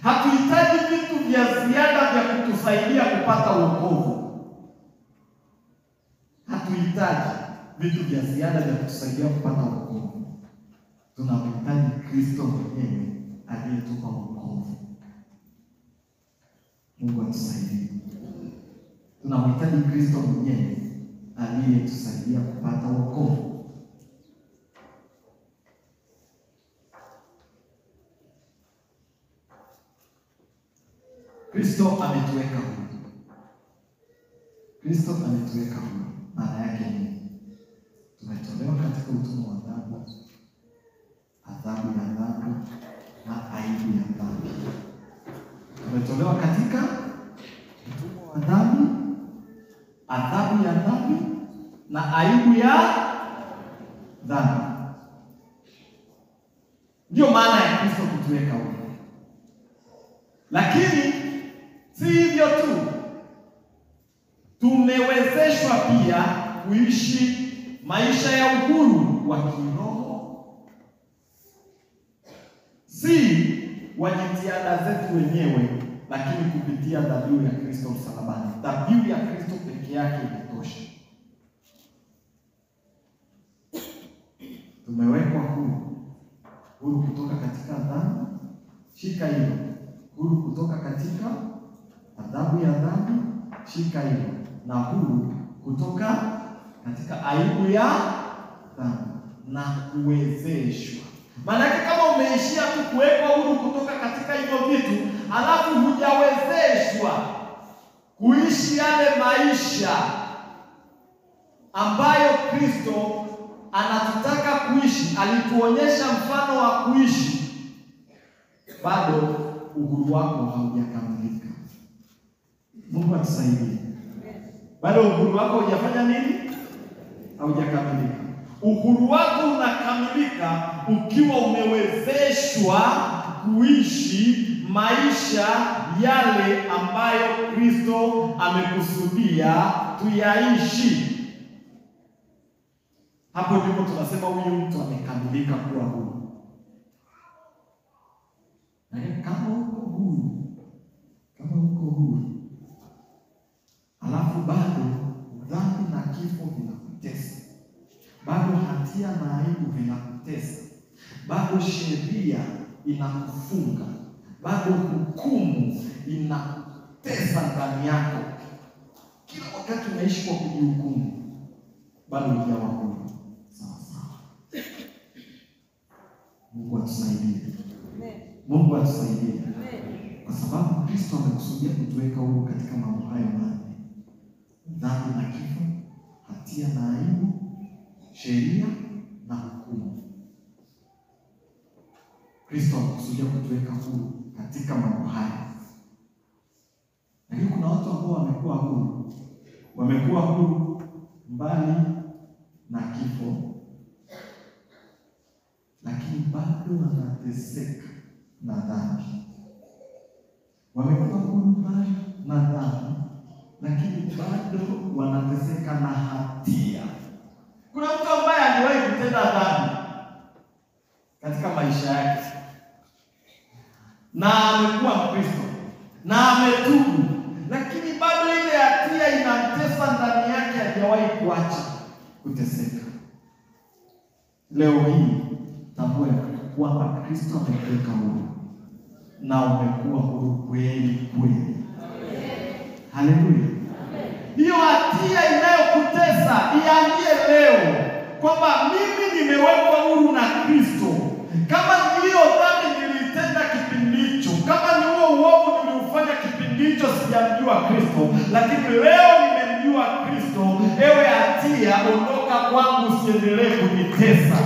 Hatuhitaji vitu vya ziada vya kutusaidia kupata wokovu. Hatuhitaji vitu vya ziada vya kutusaidia kupata wokovu. Tunamhitaji Kristo mwenyewe aliyetupa wokovu. Mungu atusaidie. Tunamhitaji Kristo mwenyewe aliyetusaidia kupata wokovu. Kristo ametuweka huru. Kristo ametuweka huru. Maana yake ni tumetolewa katika utumwa wa dhambi, adhabu ya dhambi na aibu ya dhambi. Tumetolewa katika utumwa wa dhambi, adhabu ya dhambi na aibu ya dhambi. Ndio maana ya Kristo kutuweka huru. Lakini si hivyo tu, tumewezeshwa pia kuishi maisha ya uhuru wa kiroho, si wa jitihada zetu wenyewe, lakini kupitia dhabihu ya Kristo msalabani. Dhabihu ya Kristo peke yake inatosha. Tumewekwa huru, huru kutoka katika dhambi. Shika hilo, huru kutoka katika adhabu ya dhambi, shika hilo, na huru kutoka katika aibu ya dhambi na kuwezeshwa. Maana kama umeishia tu kuwekwa huru kutoka katika hivyo vitu, alafu hujawezeshwa kuishi yale maisha ambayo Kristo anatutaka kuishi, alituonyesha mfano wa kuishi, bado uhuru wako haujakamilika. Mungu atusaidie. Bado uhuru wako hujafanya nini? Haujakamilika. Uhuru wako unakamilika ukiwa umewezeshwa kuishi maisha yale ambayo Kristo amekusudia tuyaishi. Hapo ndipo tunasema huyu mtu amekamilika kuwa huru. Na kama uko huru, kama uko huru, alafu bado dhambi na kifo vinakutesa, bado hatia na aibu vinakutesa, bado sheria inakufunga, bado hukumu inakutesa ndani yako, kila wakati unaishi kwa kujihukumu, bado hujawa huru. Sawa sawa. Mungu atusaidie. Mungu atusaidie. Kwa sababu Kristo amekusudia kutuweka huru katika mambo hayo manne: dhambi na kifo, hatia na aibu, sheria na hukumu. Kristo amekusudia kutuweka huru katika mambo haya. Lakini kuna watu ambao wamekuwa huru, wamekuwa huru mbali na kifo, lakini bado wanateseka na dhambi. Wamekuwa huru mbali na dhambi, lakini bado wanateseka na hatia. Kuna mtu ambaye aliwahi kutenda dhambi katika maisha yake, na amekuwa Mkristo na ametubu, lakini bado ile hatia inamtesa ndani yake, hajawahi kuacha kuteseka. Leo hii tambua kwamba Kristo amekuweka huru, na umekuwa huru kweli kweli. Haleluya. Hiyo hatia inayokutesa iambie leo kwamba mimi nimewekwa huru na Kristo. Kama niliyo dhambi nilitenda kipindi hicho, kama ni huo uovu niliufanya kipindi hicho, sijamjua Kristo, lakini leo nimemjua Kristo. Ewe hatia, ondoka kwangu, usiendelee kunitesa.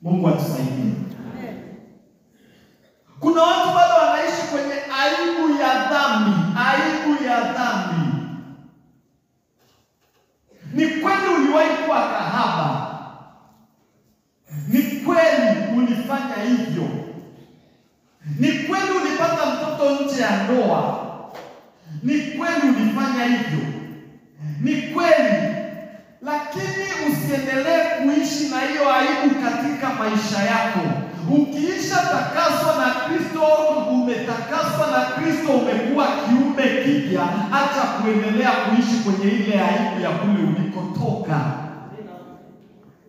Mungu atusaidie. Kuna watu bado wanaishi kwenye aibu ya dhambi, aibu ya dhambi. Ni kweli uliwahi kuwa kahaba, ni kweli ulifanya hivyo, ni kweli ulipata mtoto nje ya ndoa, ni kweli ulifanya hivyo, ni kweli, lakini usiendelee kuishi na hiyo aibu katika maisha yako. Ukiisha takaswa na Kristo, umetakaswa na Kristo, umekuwa kiumbe kipya. Acha kuendelea kuishi kwenye ile aibu ya kule ulikotoka.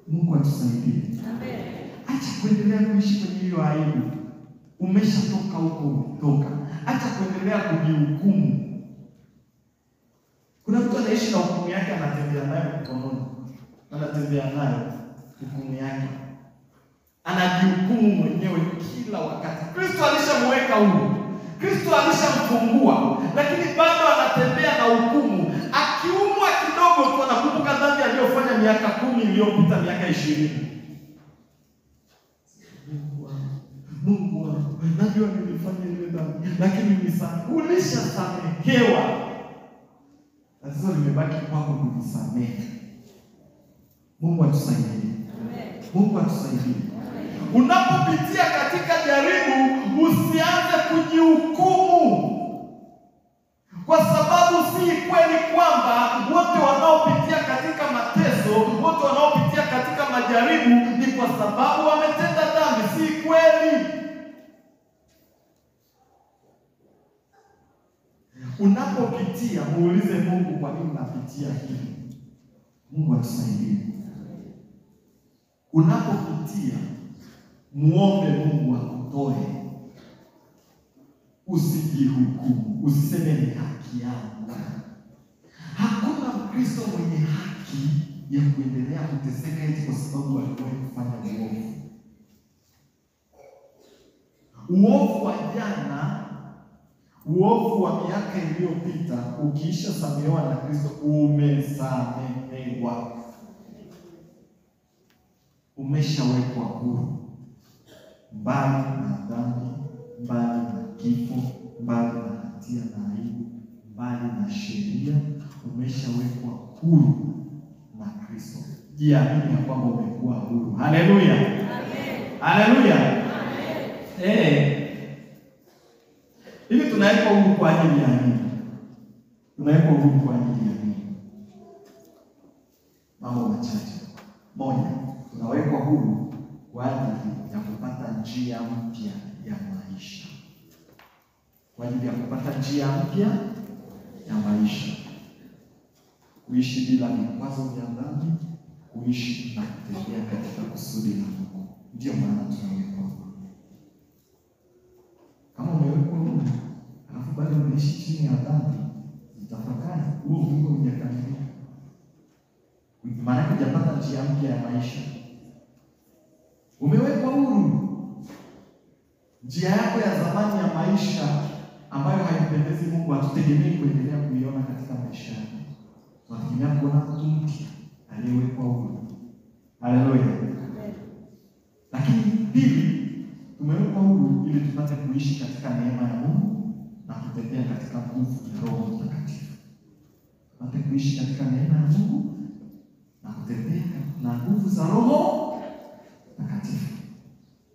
Mungu atusaidie. Acha kuendelea kuishi kwenye hiyo aibu. Umeshatoka huko ulitoka. Acha kuendelea kujihukumu. Kuna mtu anaishi na hukumu yake, anatembea nayo mkononi, anatembea nayo hukumu yake, anajihukumu mwenyewe kila wakati. Kristo alishamweka huru, Kristo alishamfungua, lakini bado anatembea na hukumu. Akiumwa kidogo tu anakumbuka dhambi aliyofanya miaka 10 iliyopita, miaka 20. Mungu wangu, najua nilifanya ile dhambi, lakini nisamehe. Ulishasamehewa. Tatizo limebaki kwako kujisamehe. Mungu atusaidie. Mungu atusaidie. Unapopitia katika jaribu, usianze kujihukumu, kwa sababu si kweli kwamba wote wanaopitia katika mateso, wote wanaopitia katika majaribu ni kwa sababu wametenda dhambi. Si kweli. Unapopitia, muulize Mungu, kwa nini napitia hili? Mungu atusaidie. Unapopitia, muombe Mungu akutoe. Usijihukumu, usiseme ni haki yangu. Hakuna Mkristo mwenye haki ya kuendelea kuteseka eti kwa sababu aliwahi kufanya uovu. Uovu wa jana, uovu wa miaka iliyopita, ukiisha samehewa na Kristo, umesamehewa, umeshawekwa huru, mbali na dhambi, mbali na kifo, mbali na hatia na aibu, mbali na sheria. Umeshawekwa huru na Kristo. Jiamini ya kwamba umekuwa huru. Haleluya, amen. Haleluya, amen. Hivi tunawekwa huru kwa ajili ya nini? Tunawekwa huru kwa ajili ya nini? Mambo machache. Moja, tunawekwa huru kwa ajili ya kupata njia mpya ya maisha. Kwa ajili ya kupata njia mpya ya maisha. Kuishi bila vikwazo vya dhambi, kuishi na kutembea katika kusudi la Mungu. Ndio maana tunawekwa huru. Kama umewekwa huru, alafu bado unaishi chini ya dhambi, jitafakari, huo uhuru hujakamilika. Maana hujapata njia mpya ya maisha. Umewekwa huru. Njia yako ya zamani ya maisha ambayo haimpendezi Mungu, hatutegemei kuendelea kuiona katika maisha yako. Tunategemea kuona mtu mpya aliyewekwa huru. Haleluya. Lakini pili, tumewekwa huru ili tupate kuishi katika neema ya Mungu na kutembea katika nguvu ya Roho Mtakatifu. Tupate kuishi katika neema ya Mungu na kutembea na nguvu za Roho Mtakatifu.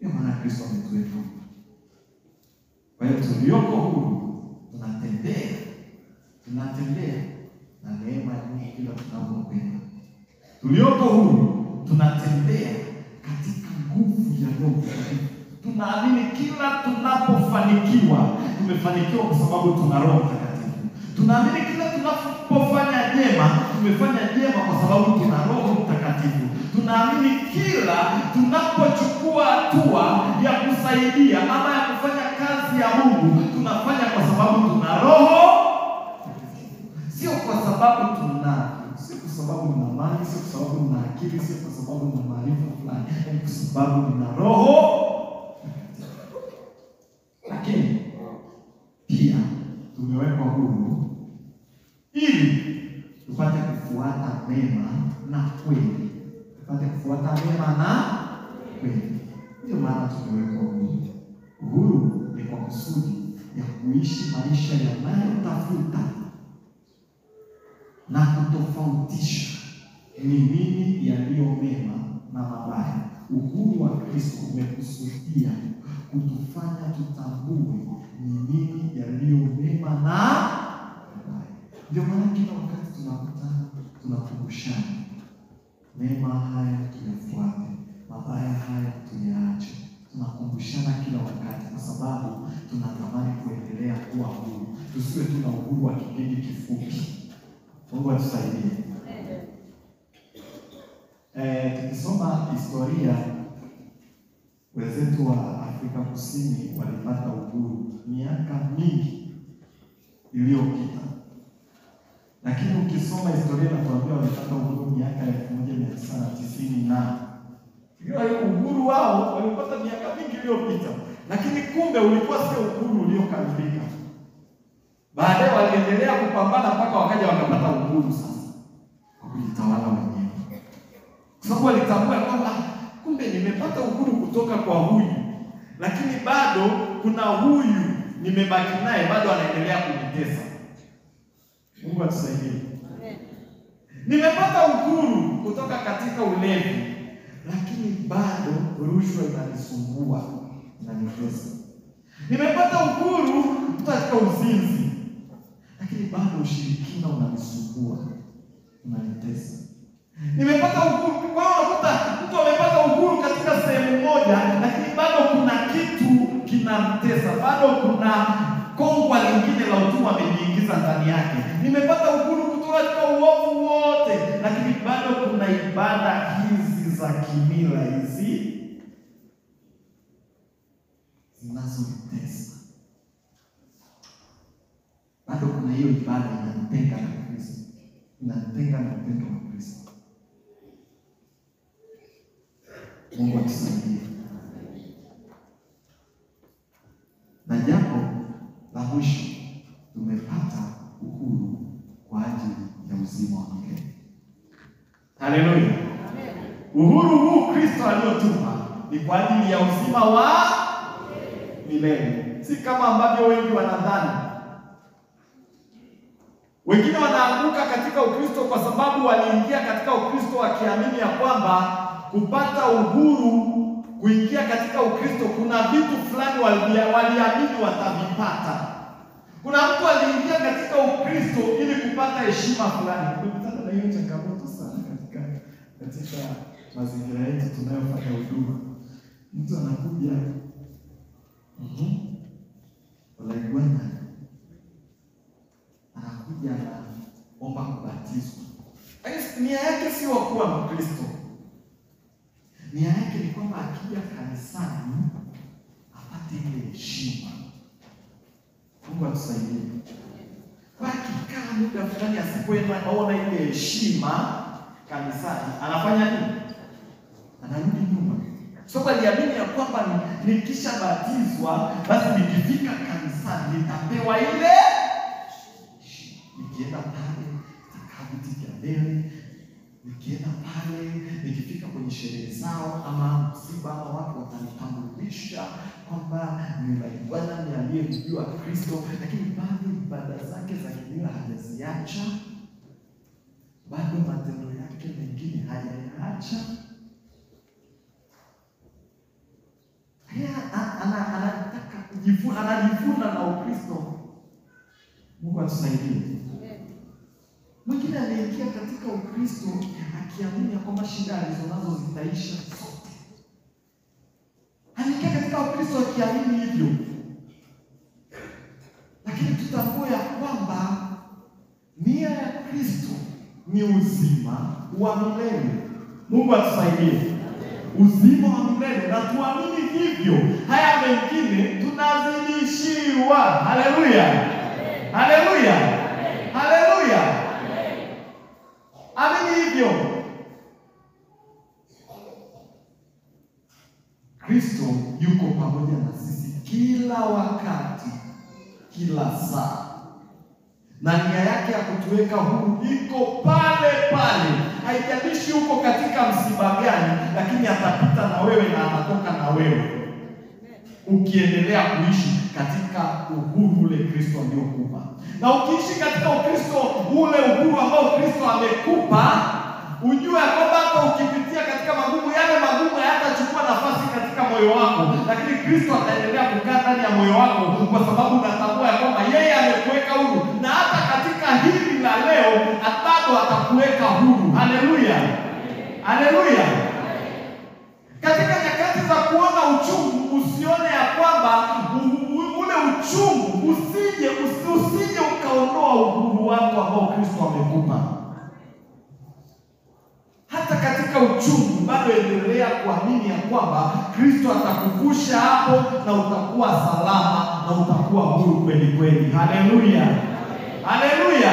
Ndio maana Kristo ametuweka huru. Kwa hiyo tulioko huru tunatembea na neema ya Mungu kila tunapokwenda. Tulioko huru tunatembea katika nguvu ya Roho Mtakatifu. Tunaamini kila tunapofanikiwa, tumefanikiwa kwa sababu tuna Roho Mtakatifu. Tunaamini kila tunapofanya jema, tumefanya jema kwa sababu tuna Roho Mtakatifu. Tunaamini kila tunapochukua hatua ya kusaidia ama ya kufanya kazi ya Mungu, tunafanya kwa sababu tuna Roho. Sio kwa sababu tuna, sio kwa sababu nina mali, sio kwa sababu nina akili, sio kwa sababu nina maarifa fulani, ni kwa sababu nina Roho. Lakini pia tumewekwa huru ili tupate kufuata mema na kweli. Tupate kufuata mema na kweli. Ndio maana tumewekwa huru. Uhuru ni kwa kusudi ya kuishi maisha yanayotafuta na kutofautisha ni nini yaliyo mema na mabaya. Uhuru wa Kristo umekusudia kutufanya tutambue ni nini yaliyo mema na mabaya. Ndio maana kila wakati tunakutana, tunakumbushana, mema haya tuyafuate, mabaya haya tuyaache. Tunakumbushana kila wakati kwa sababu tunatamani kuendelea kuwa huru. Tusiwe tu na uhuru wa kipindi kifupi. Mungu atusaidie. Tukisoma historia, wenzetu wa Afrika Kusini walipata uhuru miaka mingi iliyopita. Lakini ukisoma historia inatuambia walipata uhuru miaka 1990 na uhuru wao walipata miaka mingi iliyopita, lakini kumbe ulikuwa sio uhuru uliokamilika. Baadaye waliendelea kupambana mpaka wakaja wakapata uhuru sasa kwa kujitawala wenyewe. Kwa sababu walitambua kwamba kumbe nimepata uhuru kutoka kwa huyu, lakini bado kuna huyu nimebaki naye, bado anaendelea kunitesa. Mungu atusaidie. Amen. Nimepata uhuru kutoka katika ulevi, lakini rushwa inanisumbua, inanitesa. Nimepata uhuru katika uzinzi, lakini bado ushirikina unanisumbua, unanitesa. Nimepata uhuru. Kwa hiyo unakuta mtu amepata uhuru katika sehemu moja, lakini bado kuna kitu kinamtesa, bado kuna kongwa lingine la utumwa amejiingiza ndani yake. Nimepata uhuru kutoka katika uovu wote, lakini bado kuna ibada hizi za kimila hizi zinazonitesa. Bado kuna hiyo ibada inanitenga na Kristo, inanitenga na upendo wa Kristo. Mungu atusaidie. Na jambo la mwisho, tumepata uhuru kwa ajili ya uzima wa milele. Haleluya. Uhuru huu Kristo aliotupa ni kwa ajili ya uzima wa milele, si kama ambavyo wengi wanadhani. Wengine wanaanguka katika Ukristo kwa sababu waliingia katika Ukristo wakiamini ya kwamba kupata uhuru, kuingia katika Ukristo, kuna vitu fulani waliamini watavipata. Kuna mtu aliingia katika Ukristo ili kupata heshima fulani. Tumekutana na hiyo changamoto sana katika mazingira yetu tunayofanya huduma. Mtu anakuja, walaigwana, anakuja anaomba kubatizwa. Nia yake si wa kuwa Mkristo. Nia yake ni kwamba akija kanisani apate ile heshima. Mungu atusaidie. Kwa akikaa muda fulani asipoona ile heshima kanisani, anafanya nini? Anarudi nyuma. So aliamini ya kwamba nikishabatizwa basi nikifika kanisani nitapewa ile heshima. Nikienda pale nitakaa viti vya mbele, nikienda pale nikifika kwenye sherehe zao ama msiba ama watu watanitambulisha kwamba ni Bwana ni aliyemjua Kristo, lakini bado ibada zake za kimila hajaziacha, bado matendo yake mengine hajayaacha. Anataka kujivuna, anajivuna na Ukristo. Mungu atusaidie. Mwingine aliingia katika Ukristo akiamini kwamba shida alizonazo zitaisha zote. Aliingia katika Ukristo akiamini hivyo. Lakini tutambue ya kwamba nia ya Kristo ni uzima wa milele. Mungu atusaidie. Uzima wa milele, na tuamini hivyo. Haya mengine tunazidishiwa. Haleluya. Haleluya. Haleluya. Amini hivyo. Kristo yuko pamoja na sisi kila wakati, kila saa. Na nia yake ya kutuweka huru iko pale pale. Haijalishi uko katika msiba gani, lakini atapita na wewe na atatoka na wewe, ukiendelea kuishi katika uhuru ule Kristo aliokupa. Na ukiishi katika Ukristo ule uhuru ambao Kristo amekupa, ujue kwamba hata ukipitia katika magumu, yale magumu hayatachukua nafasi katika moyo wako, lakini Kristo ataendelea kukaa ndani ya moyo wako, kwa sababu unatambua ya kwamba yeye amekuweka huru, na hata katika hili la leo bado atakuweka huru. Haleluya. Haleluya. Katika nyakati za kuona uchungu, usione ya kwamba ule uchungu usije ukaondoa uhuru wako ambao Kristo amekupa. Hata katika uchungu bado endelea kuamini ya kwamba Kristo atakuvusha hapo na utakuwa salama na utakuwa huru kweli kweli. Haleluya. Haleluya.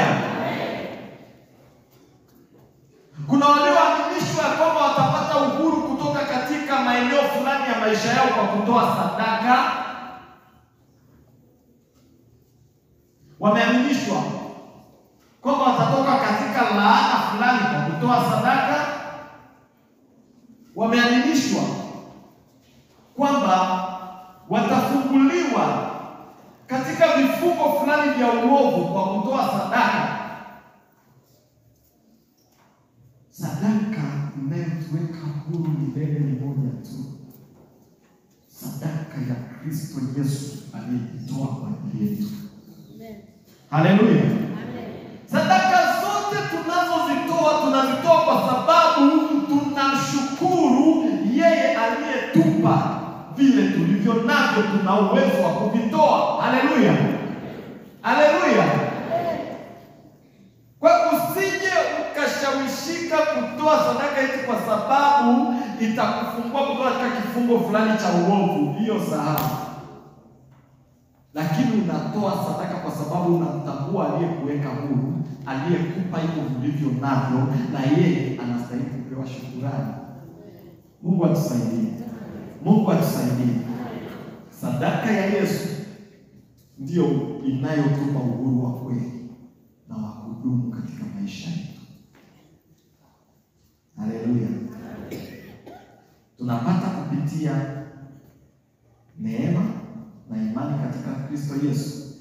Kuna walioaminishwa ya kwamba watapata uhuru kutoka katika maeneo fulani ya maisha yao kwa kutoa sadaka. Wameaminishwa kwamba watatoka katika laana fulani kwa kutoa sadaka. Wameaminishwa kwamba watafunguliwa katika vifungo fulani vya uovu kwa kutoa sadaka. Sadaka inayotuweka huru milele ni moja tu, Kristo Yesu aliyejitoa kwa ajili yetu. Haleluya. Sadaka zote tunazozitoa tunazitoa kwa sababu tunamshukuru yeye aliyetupa vile tulivyo navyo, tuna uwezo wa kuvitoa. Haleluya. Haleluya. Kwa usije ukashawishika kutoa sadaka hizi kwa sababu itakufungua kutoka katika kifungo fulani cha uovu, hiyo sahau. Lakini unatoa sadaka kwa sababu unamtambua aliyekuweka huru, aliyekupa hivyo vilivyo navyo, na yeye anastahili kupewa shukrani. Mungu atusaidie. Mungu atusaidie. Sadaka ya Yesu ndiyo inayotupa uhuru wa kweli na wa kudumu katika maisha yetu. Haleluya. Tunapata kupitia neema na imani katika Kristo Yesu,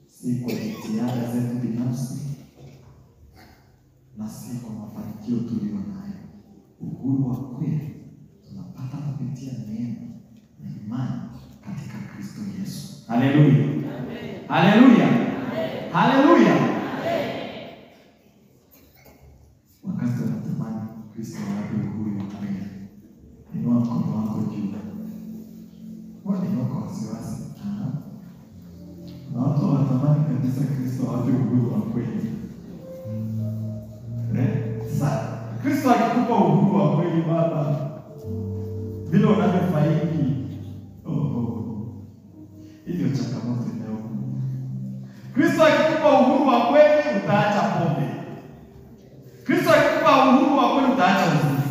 si kwa jitihada zetu binafsi na si kwa mafanikio tuliyo nayo. Uhuru wa kweli tunapata kupitia neema na imani katika Kristo Yesu. Haleluya. Haleluya. Haleluya. Wakati unatamani Kristo awape uhuru wa kweli, inua mkono wako juu. Mbona uko wasiwasi? Na watu wanatamani kabisa Kristo awape uhuru wa kweli. Sasa Kristo akikupa uhuru wa kweli, baba, vile unavyofaidi, hivyo changamoto inayokuja. Kristo akikupa uhuru wa kweli utaacha pombe. Kristo akikupa uhuru wa kweli utaacha uzinzi.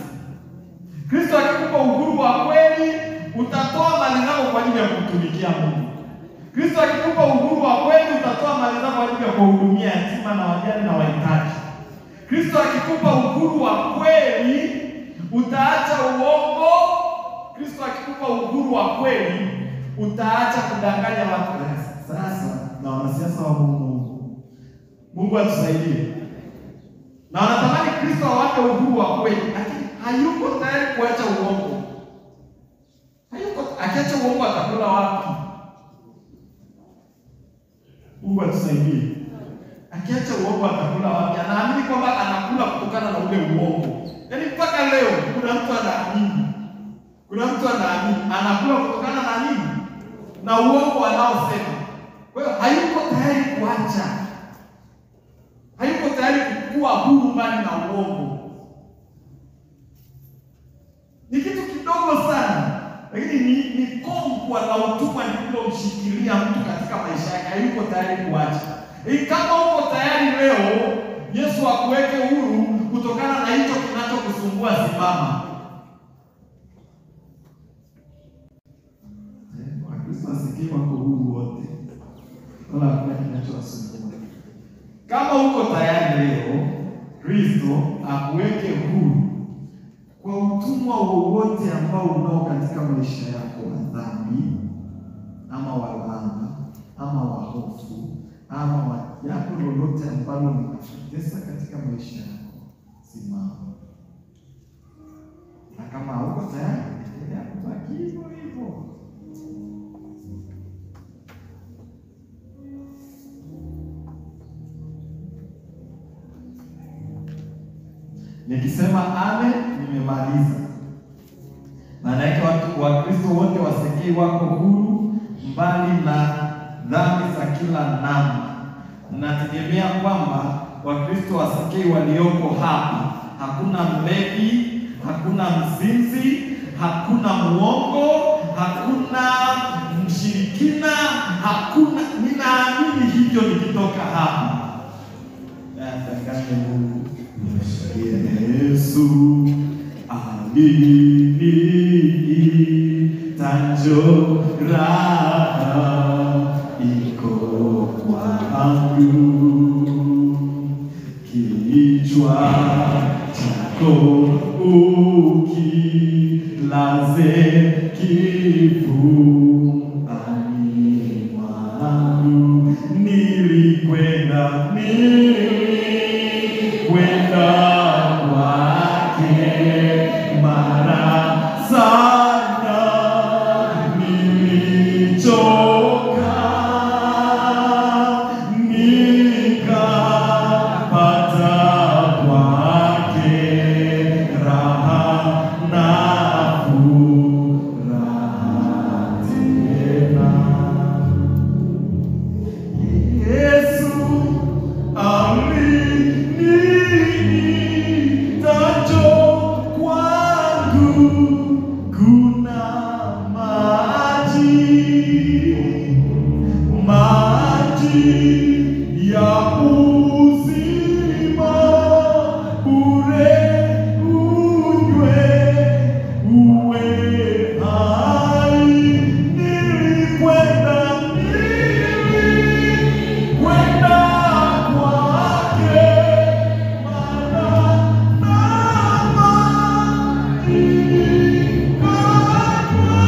Kristo akikupa uhuru wa kweli utatoa mali zako kwa ajili ya kumtumikia Mungu. Kristo akikupa uhuru wa kweli utatoa mali zako kwa ajili ya kuhudumia yatima na wajane na wahitaji. Kristo akikupa uhuru wa kweli utaacha uongo. Kristo akikupa uhuru wa kweli utaacha kudanganya watu. Sasa na wanasiasa wa Mungu, Mungu atusaidie. Na wanatamani Kristo awape uhuru wa kweli, lakini hayuko tayari kuacha uongo. Hayuko, akiacha uongo atakula wapi? Mungu atusaidie. Akiacha uongo atakula wapi? Anaamini kwamba anakula kutokana na ule uongo. Yaani mpaka leo kuna mtu anaamini. Kuna mtu anaamini anakula kutokana na nini? Na uongo anaosema. Kwa hiyo hayuko tayari kuacha. Hayuko tayari kukua huru mbali na uongo. Ni kitu kidogo sana, lakini ni kongwa la utumwa lililomshikilia mtu katika maisha yake. Hayuko tayari kuacha. Kama uko tayari leo Yesu akuweke huru kutokana na hicho kinachokusumbua, simama. Wakristo wasikie wako huru wote, wala hakuna kinachowasumbua. Kama uko tayari leo Kristo akuweke huru kwa utumwa wowote ambao unao katika maisha yako, wa dhambi ama wa laana ama wa hofu ama wa jambo lolote ambalo linakutesa katika maisha yako, simama. Na kama hauko tayari, endelea kubaki hivyo hivyo. Nikisema amen, nimemaliza. Maana yake watu wa Kristo wote wasikii wako huru mbali na dhambi za kila namna. Nategemea kwamba Wakristo wasikii walioko hapa, hakuna mlevi, hakuna mzinzi, hakuna muongo, hakuna mshirikina, hakuna. Ninaamini hivyo nikitoka hapa. Natanganya Mungu. Yesu aliniita, njoo raha iko kwangu, kichwa chako ukilaze kifuani mwangu. Nilikwenda kwake mara sana, nilichoka Maji ya uzima bure unywe uwe hai. Nilikwenda kwake, maana maji nikanywa,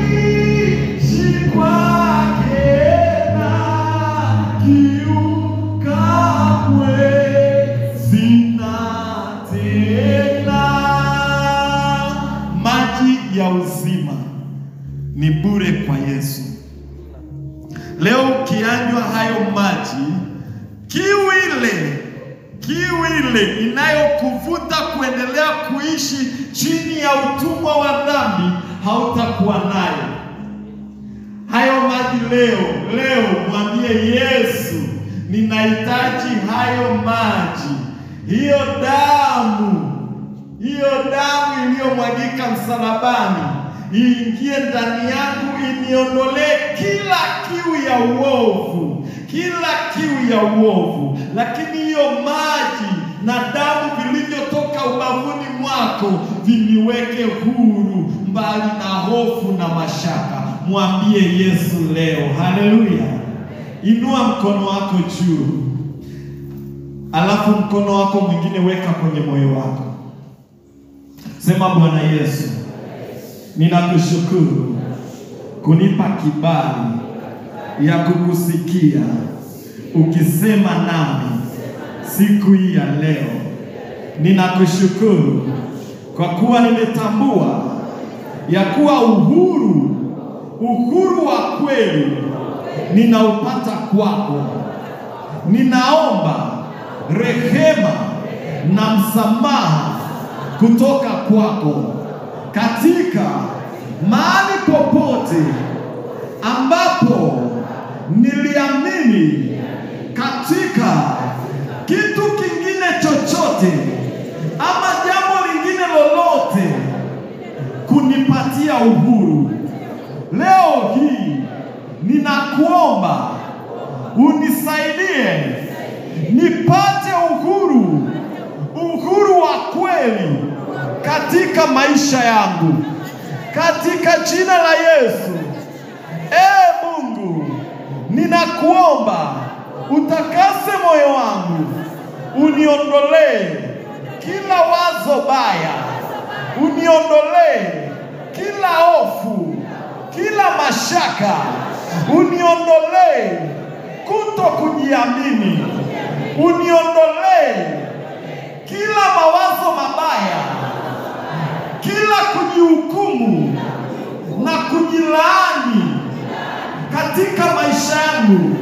naishi kwake na kiu kamwe sina tena. Maji ya uzima ni bure kwa Yesu. Leo ukianywa hayo maji, kiu ile inayokuvuta kuendelea kuishi chini ya utumwa wa dhambi hautakuwa nayo. Hayo maji leo mwambie Yesu, ninahitaji hayo maji. Hiyo damu iliyomwagika msalabani iingie ndani yangu, iniondolee kila kiu ya uovu, kila kiu ya uovu. Lakini hiyo maji na damu vilivyotoka ubavuni mwako viniweke huru, mbali na hofu na mashaka. Mwambie Yesu leo. Haleluya. Inua mkono wako juu, alafu mkono wako mwingine weka kwenye moyo wako. Sema, Bwana Yesu, ninakushukuru kunipa kibali ya kukusikia ukisema nami siku hii ya leo. Ninakushukuru kwa kuwa nimetambua ya kuwa uhuru wa kweli ninaupata kwako. Ninaomba rehema na msamaha kutoka kwako katika mahali popote ambapo niliamini katika kitu kingine chochote ama jambo lingine lolote kunipatia uhuru. Leo hii ninakuomba unisaidie nipate uhuru wa kweli katika maisha yangu, katika jina la Yesu. Ee Mungu, ninakuomba utakase moyo wangu, uniondolee kila wazo baya, uniondolee kila hofu, kila mashaka, uniondolee kuto kujiamini, uniondolee kila mawazo mabaya, kila kujihukumu na kujilaani katika maisha yangu,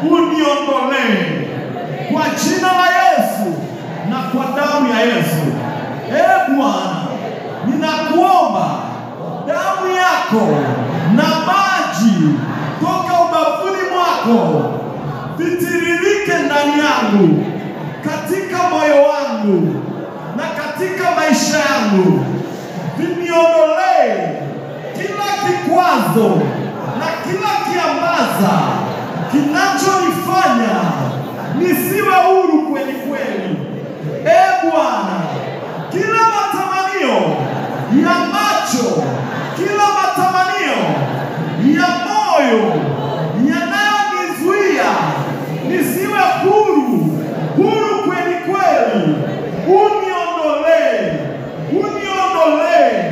uniondolee kwa jina la Yesu na kwa damu ya Yesu. Ee Bwana, ninakuomba damu yako na maji toka ubavuni mwako vitiririke ndani yangu, katika moyo wangu na katika maisha yangu, viniondolee kila kikwazo na kila kiambaza kinachonifanya nisiwe huru kweli kweli. Ee Bwana, kila matamanio ya macho, kila matamanio ya moyo yanayonizuia nisiwe huru, huru kweli kweli, uniondolee, uniondolee,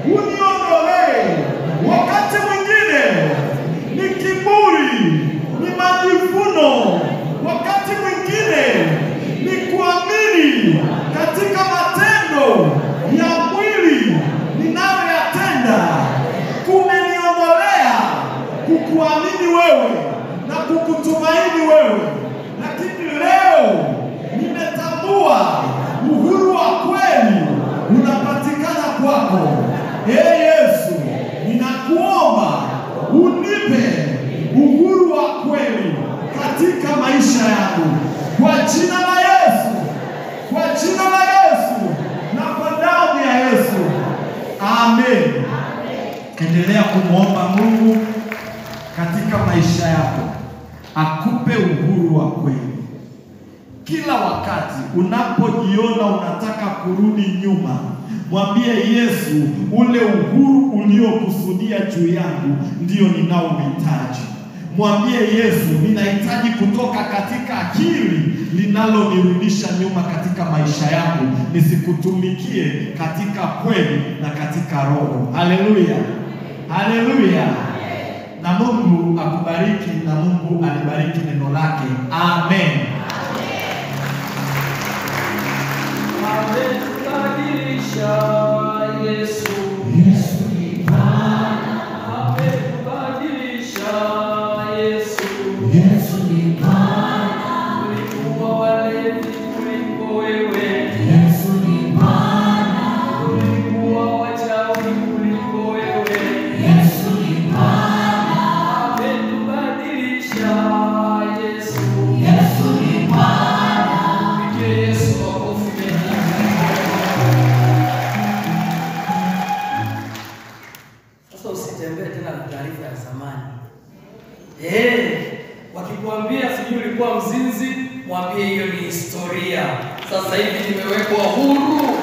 uniondolee. Wakati mwingine ni kiburi, ni majivuno, wakati mwingine ni kuamini katika matendo ya mwili ninayoyatenda kumeniondolea kukuamini wewe na kukutumaini wewe. Lakini leo nimetambua uhuru wa kweli unapatikana kwako. Ee Yesu, ninakuomba unipe uhuru wa kweli katika maisha yangu, kwa jina la Yesu, kwa jina la Yesu na kwa damu ya Yesu. Amen. Endelea kumuomba Mungu. katika maisha yako akupe uhuru wa kweli. Kila wakati unapojiona unataka kurudi nyuma, mwambie Yesu, ule uhuru uliokusudia juu yangu ndio ninaohitaji. Mwambie Yesu, ninahitaji kutoka katika hili linalonirudisha nyuma katika maisha yangu, nisikutumikie katika kweli na katika roho. Haleluya, haleluya. Na Mungu akubariki, na Mungu alibariki neno lake. Amen. Ametubadilisha Yesu. Yesu ni Bwana. Ametubadilisha Yesu. Yesu ni Bwana. Tulikuwa walevi kuliko wewe. Yesu ni Bwana. Tulikuwa wachawi kuliko wewe. Yesu ni Bwana. Ametubadilisha Yesu. Yesu ni Bwana. Pigie Yesu makofi mengi. Sasa usitembee tena na taarifa ya zamani. Wakikwambia sijui ulikuwa mzinzi, mwambie hiyo ni historia. Sasa hivi nimewekwa huru.